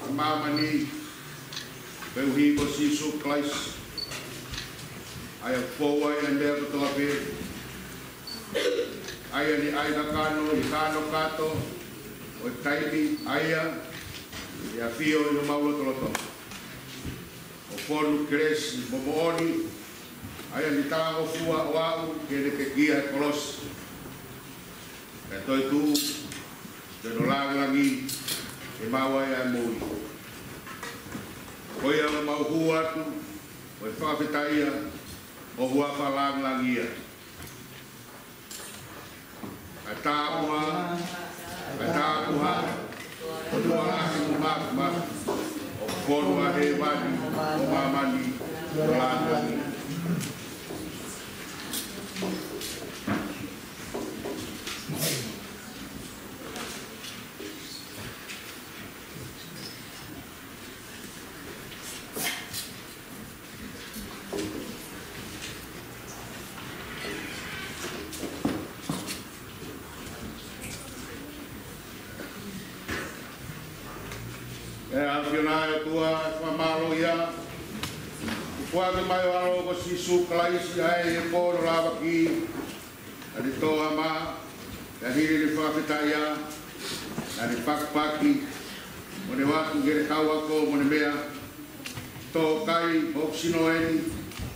ʻi māmani, koeʻuhi ko Sīsū Kalaisi. ʻA ia ʻoku fou ai ʻa e meʻa kotoa pē. ʻA ia naʻe ʻai kakano ʻi he kānokato ʻo e taimi, ʻa ia ʻe ʻafio ʻi homau lotolotonga. ʻO fonu kelesi mo moʻoni, ʻa ia naʻe talangofua ʻo aʻu ki heʻene pekia he kolosi. Kae toetuʻu, ke ne lāngilangiʻia, ke maʻu ai ʻa e moʻui. Ko ia ʻoku mau hū atu, ʻo e fakafetaʻi ʻi ho huafa lāngilangiʻia. ʻA e tāpuha, ʻa e tāpuha, ʻOtua Māfimafi, ʻoku fonu ʻa hēvani mo māmani, ʻo lāngilangiʻia. ʻE ʻAfiona ʻe ʻOtua, ʻe fakamālō ia. Kuo foaki mai ho ʻAlo ko Sīsū Kalaisi ʻi he pō hono lavaki. Naʻa ne tō ʻa e mā, pea hili ʻene fakafetaʻia, naʻa ne pakipaki, mo ne ʻoatu ki heʻene kau ako, mo ne meʻa, toʻo kai, ko hoku sino eni,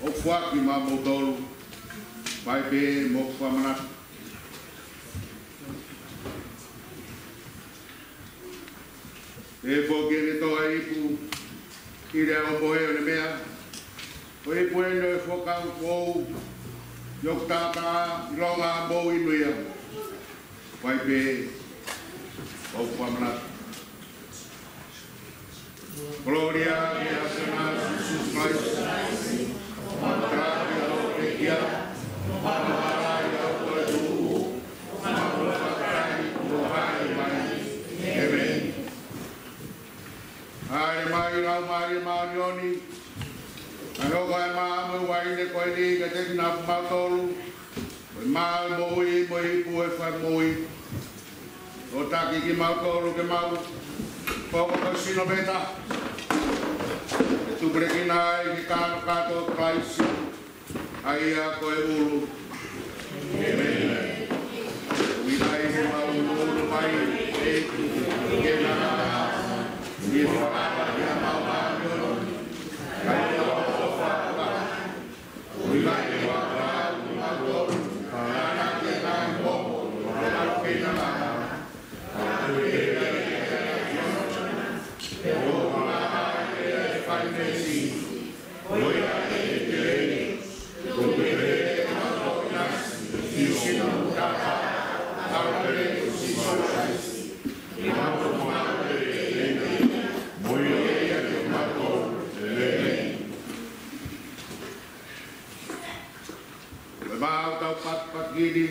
ʻoku foaki maʻamoutolu, fai pē mo hoku fakamanatu. ʻE foki ʻene toʻa e ipu ʻi he ʻaho ʻo e meʻa. Ko e ipu eni ʻo e Fuakava Foʻou, ʻi hoku taʻataʻa, ʻilonga ʻa moʻui ʻi ia. Fai pē hoʻo fakamanatu. Kolōlia kia Sīsū Kalaisi. Mālō e pekia. Mālō e ʻofa. ʻEmeni. ʻAle mai Laumālie Māʻoniʻoni, ʻa e hoko ʻa e mā mo e uaine ko eni kiate kimautolu, ko e mā ʻo e moʻui mo e ipu ʻo e fakamoʻui. ʻO taki kimautolu ke mau hoko ko e sino pē taha, ke tupulekina ai ki he kātoanga ʻo Kalaisi, ʻa ia ko e ʻulu. ʻEmeni. ʻOku ʻikai ke mau ʻulu mai, ʻEiki, ke na ni fakaava ia mau mā. Ko e mā ʻoku tau patipati ni,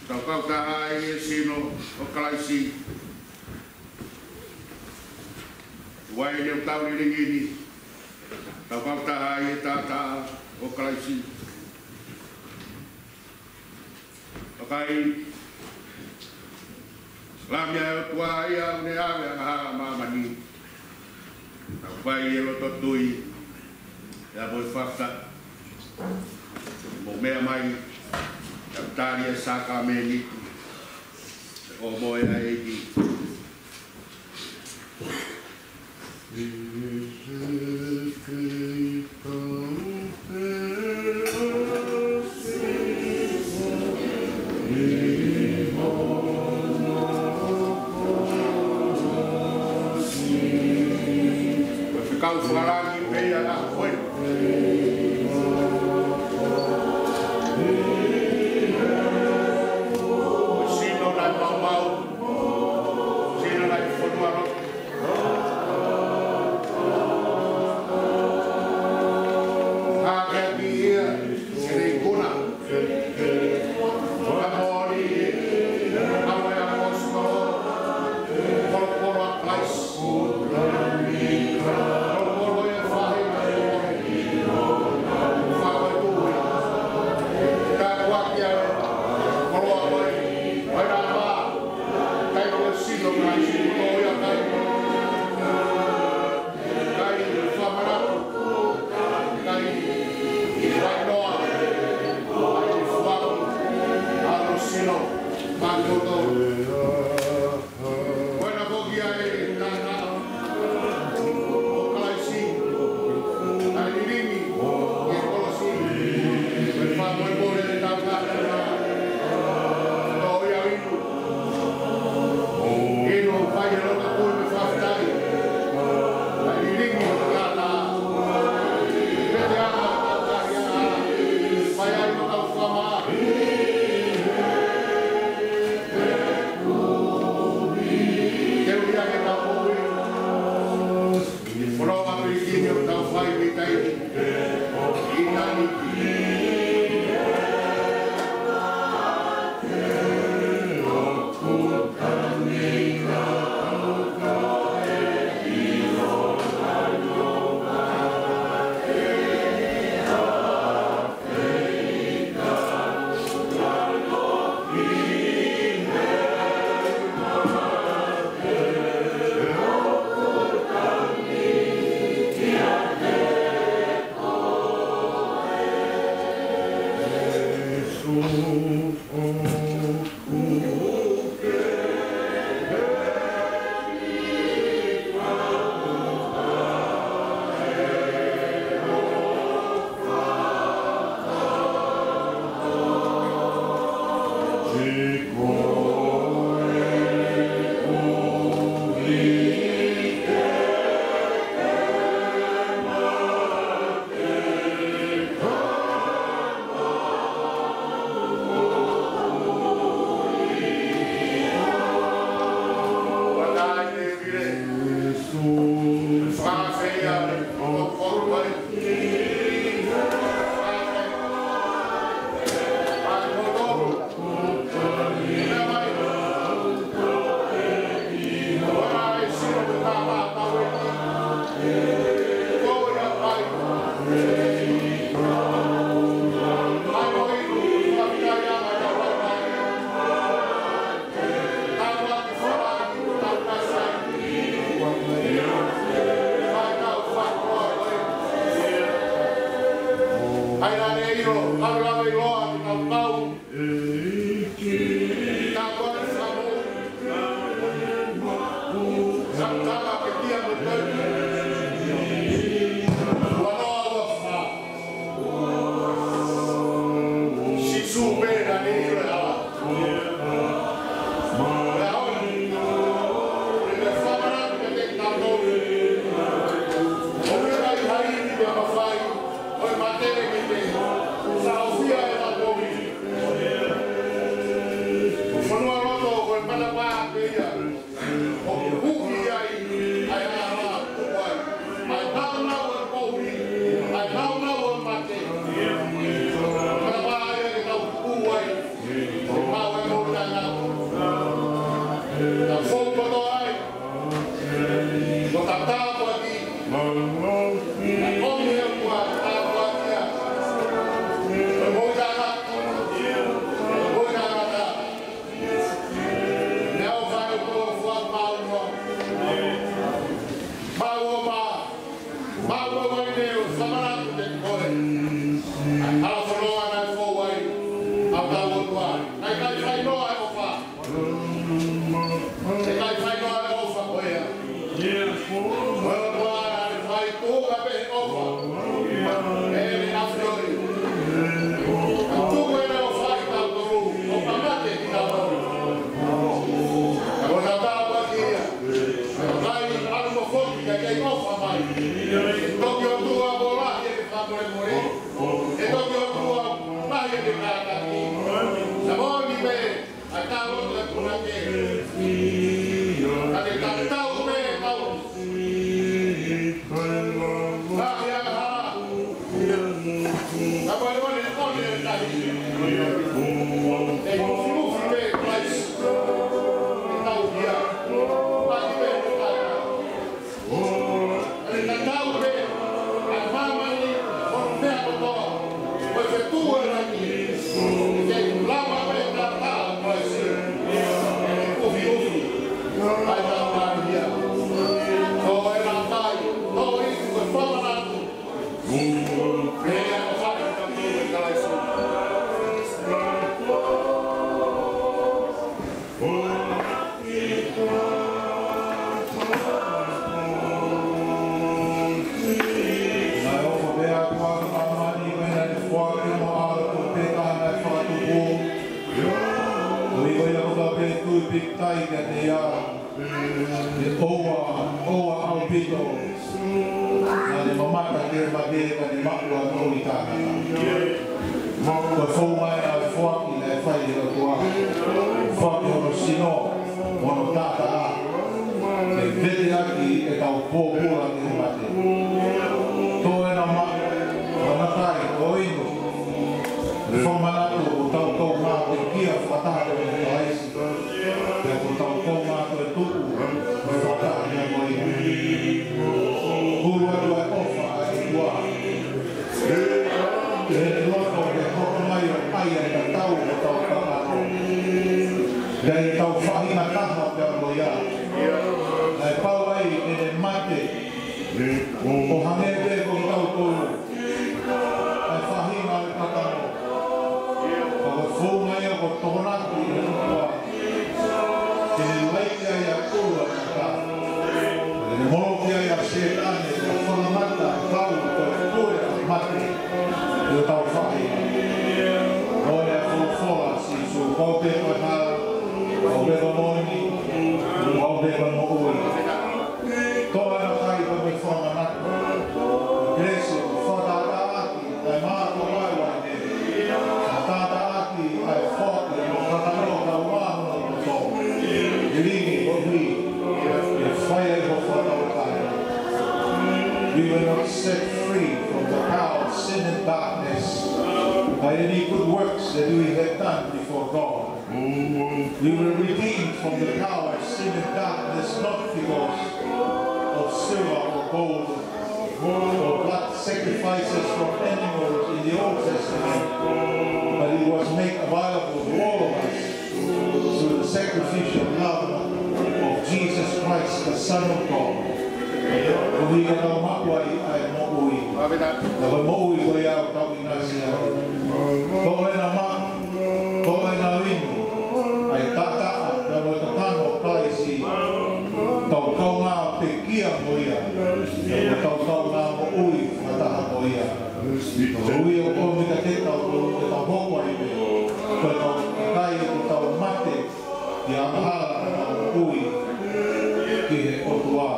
tau kautaha ai e sino ʻo Kalaisi. Uaine ʻoku tau lilingi ni, tau kautaha ai e taʻataʻa ʻo Kalaisi. Vakai, Lami ʻa e ʻOtua ia ʻoku ne ʻave ʻa e angahala ʻa māmani. Tau fai e loto tui, ʻa e moʻui fakataha. Mou meʻa mai, tau tali e sākalamēniti. Ko e moʻui ʻa e ʻEiki. Kau fakalangi pē ia na koe. Sino na maumau. Sino na fonua lotu. Hake ki ia, sino ikuna. Ka moʻoni, ʻa e ʻaposetolo, kolokolo ʻa Kalaisi. Kolokolo e faʻahi, kolokolo. Faʻahi tui. Tāpuaki ʻa e koloa ko ē, ʻa e ʻapa. Kai ko e sino Kalaisi, ko ia kai. Kai fakamanatu, kai fainoa, kai fuaku, ʻa e sino, mālōlō. Ko ena foki ʻa e taʻataʻa ʻo Kalaisi, ʻa e lilingi, ʻi he kolosi, ko e fakamolemole ʻetau ngaahi ʻapi, ʻo ia inu. Inu, fai e loto tui mo e fakafetaʻi. Fai e lilingi ʻo e taʻataʻa. Pete ana ʻo e taʻataʻa. Fai ai ʻo tau fakamaʻa. Te u ia ke tau moʻui. Folofola pē ki he ʻoku tau fai mei taimi ki taimi. ʻOku huki ai ʻa e hala, ʻa e nāunau ʻo e poʻuli, ʻa e nāunau ʻo e mate. Mana pā ia ke tau tuku ai, ʻo maʻu ai mo tana. Tau fou kotoa ai, ʻo tau tāpuaki. ʻOmi e ua tāpuaki ia. Mo tana, mo tana. Meʻa ʻofa ʻa e ʻOtua ʻoku fua maʻu ʻo maʻu ʻo mā, maʻu ʻo wai neo, samanatu te koe. ʻAi hala fononga naʻe fou ai ʻa hotau ʻOtua. Naʻe ʻikai fai noa e ʻofa. ʻIkai fai noa e ʻofa ko ia. Ko e ʻOtua naʻe fai tuʻunga pē ʻofa. ʻE ne ʻafioʻi. Tuku ʻene ʻofa ʻi tautolu, ʻo ka mate kitautolu. Ko e tāpuaki ia. Kai ʻalu mo foki ka kei ʻofa mai. Toki ʻOtua ʻoku lahi ʻene fakamolemole. ʻE toki ʻOtua lahi ʻene kātaki. Sa moni me ʻa e tau ʻo e punake. Ka te tatau me tau. Ka ia ha. Ka molemole ʻo ne tahi. ʻE kufiufi me Kalaisi. ʻE tau ia. Ka ki me tau. ʻE tatau pē ʻa māmani mo e meʻa kotoa ʻo e fetuʻu ʻo e langi. ʻE kei lava pē ʻa e taʻataʻa ʻo Kalaisi. ʻE kufiufi ʻa e tau ia. Ko e lapai, ko e ʻiku, ko e fakamanatu. Pea ʻofa ʻa e Kalaisi. Naʻe ʻofa pē ʻa e ʻOtua ki māmani, pea naʻa ne foaki hono ʻAlo tofu pē taha naʻe fakatupu. Ko ia kotoa pē ʻe tui pīkitai kiate ia, ʻe ʻoua, ʻoua ʻaupito naʻa ne mamata ki he mate, ka ne maʻu ʻa e moʻui taʻengata. Ko e founga ia ʻo e foaki naʻe fai ʻe he ʻOtua. Foaki hono sino, hono taʻataʻa, ke vete ʻaki ʻetau pōpula ki he mate. Tō ena maʻu, mana kai, ʻo inu. Fakamanatu ʻoku tau kaungā pekia fakataha mo Kalaisi. Pea ʻoku tau kaungā toetuʻu fakataha mo ia. Hulu atu ʻa e ʻofa ʻa e ʻOtua. Ke ne loto ke hoko mai ʻo ʻai ʻa e tatau ʻo hotau kakano. Pea ʻi heʻetau faʻahinga taha pea mo ia, naʻe pau ai ʻene mate ʻo hangē pē ko kitautolu. ʻA e faʻahinga ʻo e kakano. Ka ko e founga ia ʻoku tokonaki ʻe he ʻOtua ke ne laiki ai ʻa e ʻulu ʻo e tangata. Ke ne moloki ai ʻa Sētane, ke fakamata ʻa e kau ko e pule ʻa e mate ʻi hotau faʻahinga. Ko e folofola ʻa Sīsū, ko au pē ko e hala, ko au pē ko e moʻoni, ko au pē ko e moʻui. Tō ena kai pea mo e fakamanatu. Kelesi ʻoku fakatātā ʻaki ʻa e mātuʻa ʻo e laumālie. Fakatātā ʻaki ʻa e foaki ʻo e kakano kae ʻumaʻā hono toto. Ke lilingi koeʻuhi ke fai ai hoʻo fakatauʻatāina. We were not set free from the power of sin and darkness by any good works that we had done before God. We were redeemed from the power of sin and darkness, not because of silver or gold or blood sacrifices from animals in the Old Testament, but it was made available to all of us through the sacrificial love of Jesus Christ, the Son of God. Koeʻuhi ke tau maʻu ai ʻa e moʻui. Ka ko e moʻui ko ia ʻoku tau ʻinasi ai. Tō ena maʻu, tō ena inu ʻa e taʻataʻa pea mo e kakano ʻo Kalaisi. Tau kaungā pekia mo ia. Tau kaungā moʻui fakataha mo ia. Ko ia ʻoku ʻomi kiate kitautolu ke tau hoko ai pē ko e kau kakai ʻoku tau mate ʻi he angahala, ka tau moʻui ki he ʻOtua,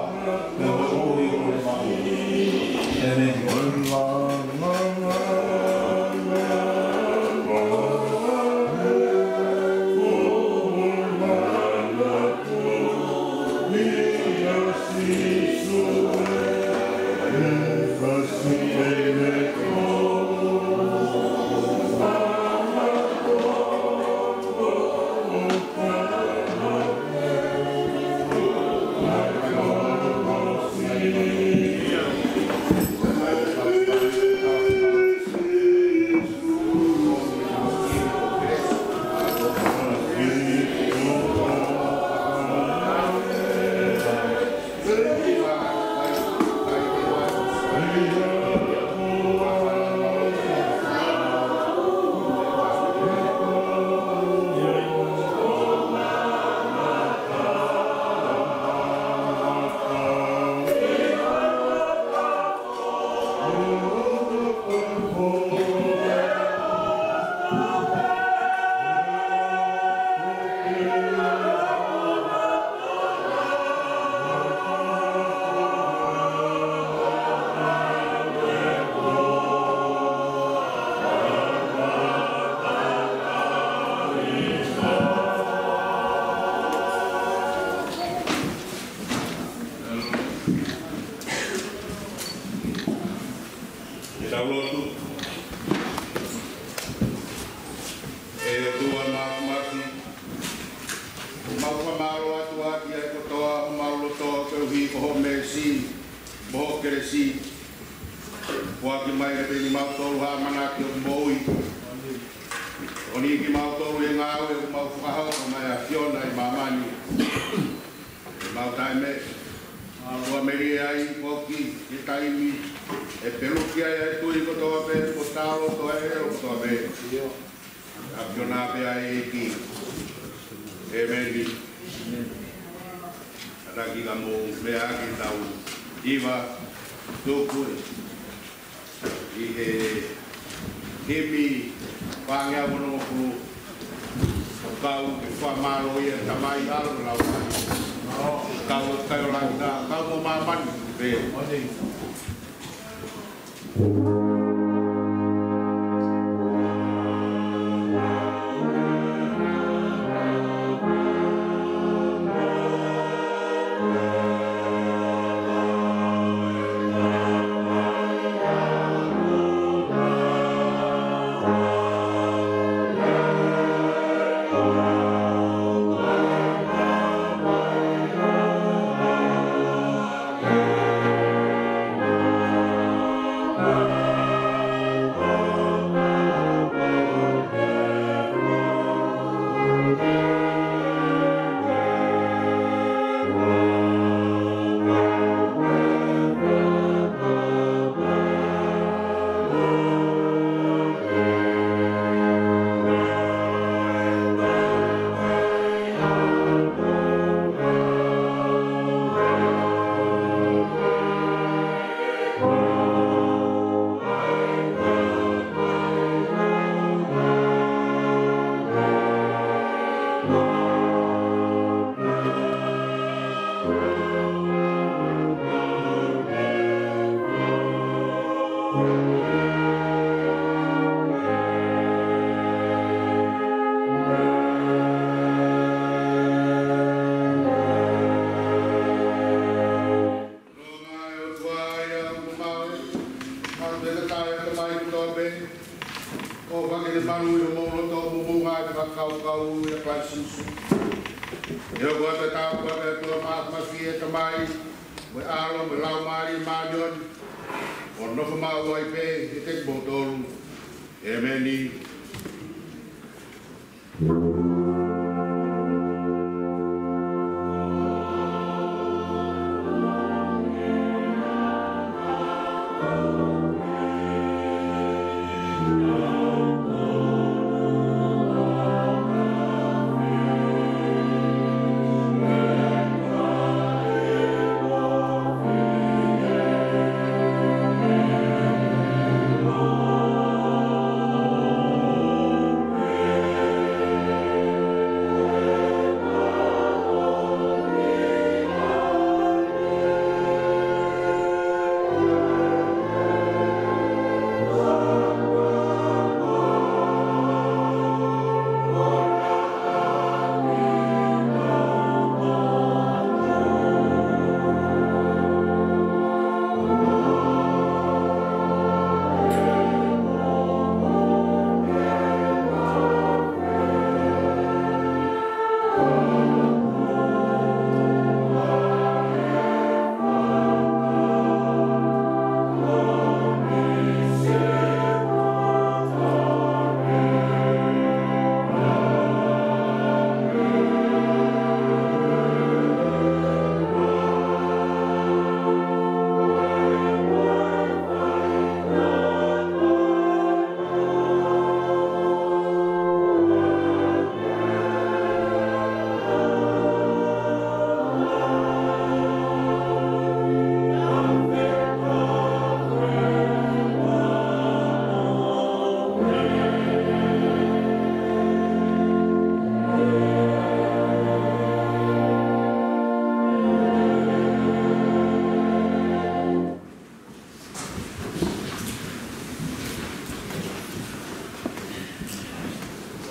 pea mo e moʻui ʻo e moʻui. ʻĒmeni. Mau fakamālō atu ʻaki ʻa e kotoa homau loto koeʻuhi ko hoʻo meesi mo hoʻo kelesi. Foaki mai leva kiate kimautolu ha ʻamanaki ʻo e moʻui. Tokoniʻi kimautolu he ngāue ʻoku mau fakahoko maʻa e ʻAfiona ʻi māmani. ʻOku mau taʻe meʻa, mau melie ai foki he taimi ʻe peluki ai ʻa e tui kotoa pē, ko e talo kotoa, ʻa e ʻelo kotoa pē. ʻAfiona pē ʻa e ʻEiki. ʻĒmeni. Kātaki ka mou meʻa ki heʻetau hiva tuku ʻi he himi fāngeau onongofulu. Kau ke fakamālō ʻa e Tamai, ʻAlo, Laumālie. Kau ʻa e kai ʻo langi na, kau mo māmani pē. Loʻu ngaahi ʻOtua ia ʻoku mau ʻalu pē kakai ʻa e Tamai kotoa pē. ʻOfa ke ne maluʻi homou loto mo hoʻomou ngaahi fakakaukau ʻia Kalaisi Sīsū. ʻE hoko atu ʻa e tāpuaki ʻa e ʻOtua Māfimafi, ʻa e Tamai, mo e ʻAlo, mo e Laumālie Māʻoniʻoni, ʻo nofo maʻu ai pē ʻiate kimoutolu. ʻĒmeni.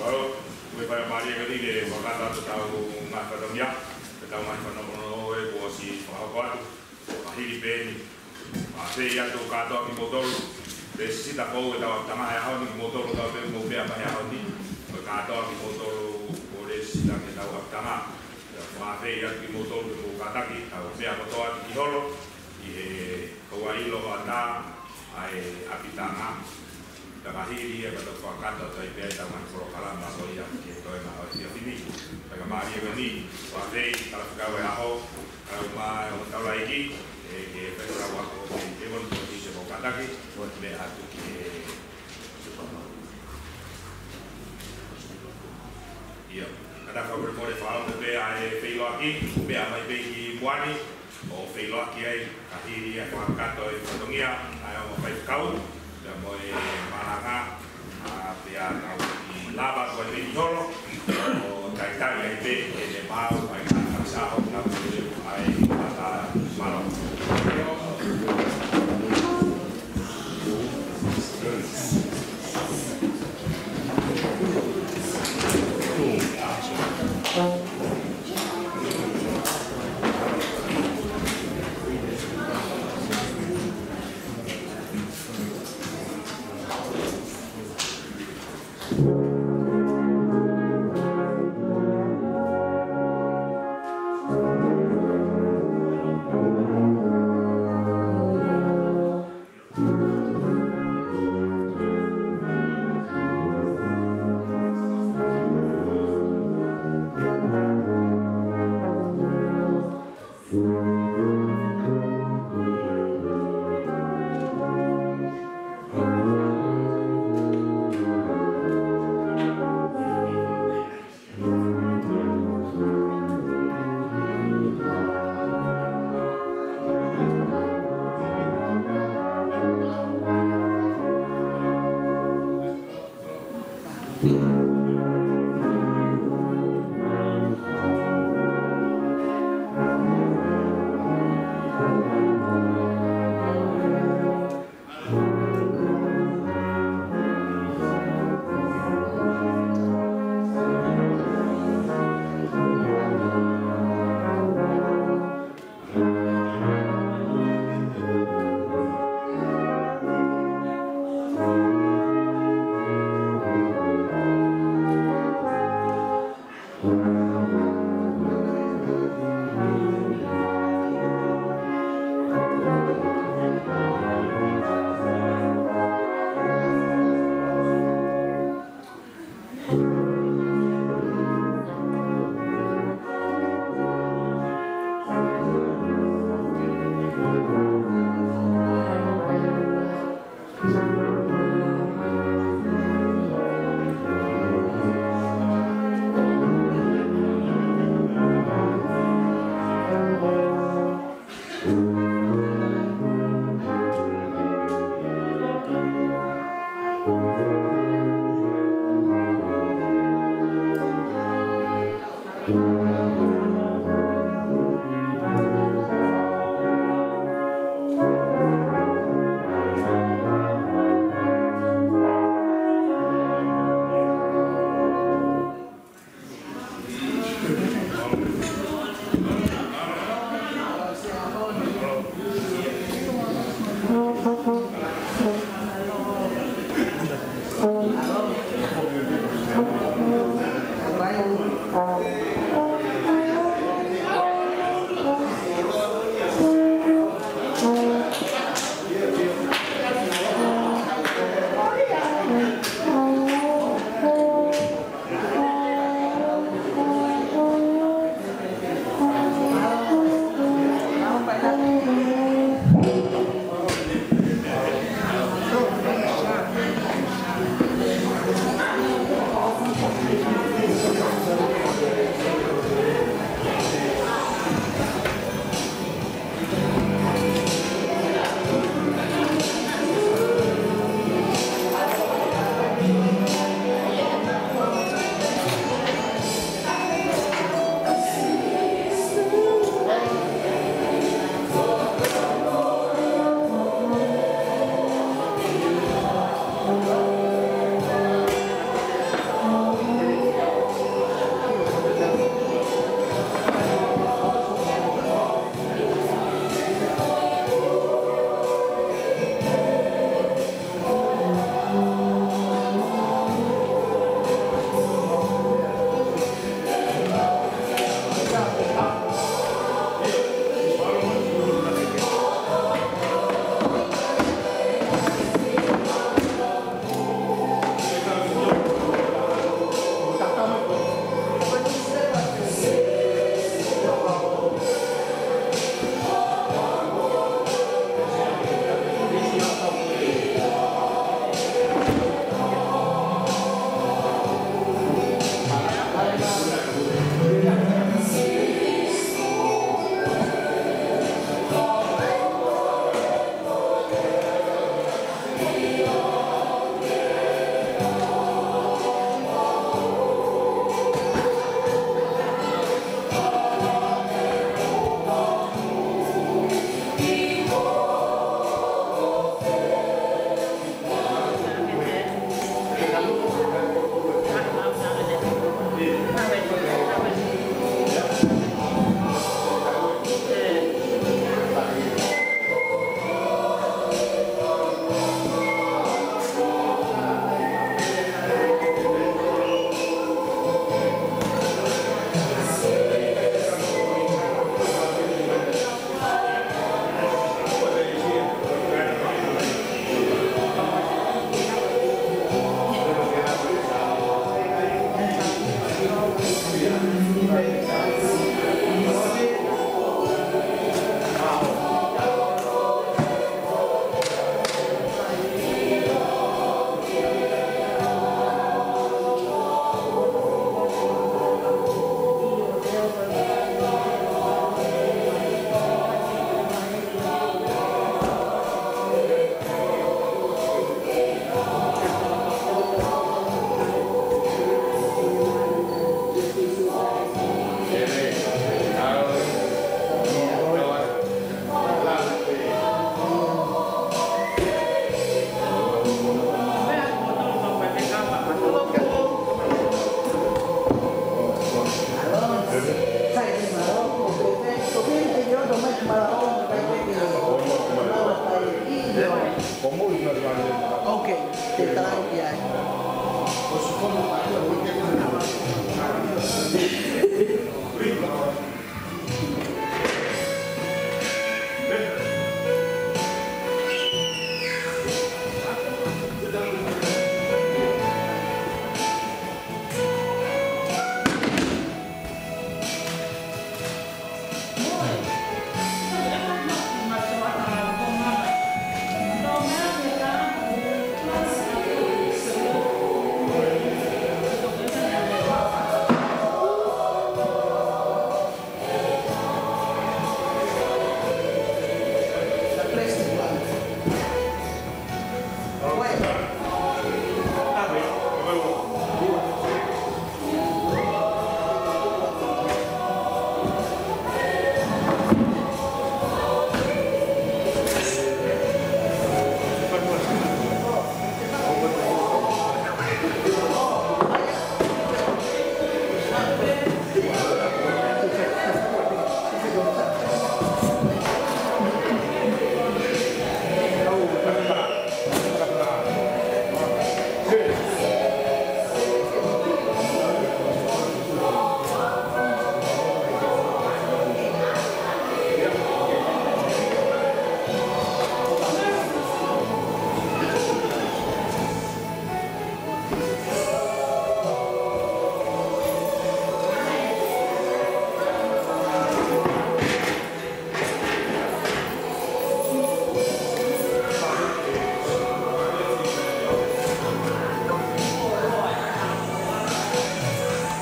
Mālō, ʻoku ou fakamālō atu ki he fakataha ʻetau ngaahi fatongia, ʻetau ngaahi fanongonongo ʻe kuo ʻosi fakahoko atu. Ka hili pē eni, ʻa, fai atu kātoa kimoutolu, lēsisita foʻou ʻetau ʻapitanga he ʻaho ni, kimoutolu kotoa pē mou meʻa mai he ʻaho ni, ko e kātoa kimoutolu ʻoku lēsisita ki heʻetau ʻapitanga. Mafei atu kimoutolu ke mou kātaki, tau meʻa kotoa atu ki holo, ʻi he ʻoua ʻilo ʻa e ʻapi tanga. Ka hili ia ka tau fakakakato atu ai pē ʻetau ngaahi polokalama ko ia ki he toenga ʻo e efiafi ni. Pea ka mālie ko eni, mafei, talafekau e ʻaho, kau mai ʻo taulaʻeiki, ʻe ke fekau ako ke ke monu ko eni ke mou kātaki, meʻa atu ki he Ia, ka tau fakamolemole fakaʻamu pē ʻa e feʻiloaki, meʻa mai pē ki muʻa ni, ʻo feʻiloaki ai, ka hili ia fakakakato e fatongia, ʻa e ongo faifekau, pea mo e malanga, ʻa pea tau ʻi lava ko e pē ki holo, ʻo talitali ai pē, ʻe ne maʻu, ʻa e ngaahi fakasaho, tau pē, ʻa e ngaahi mālō.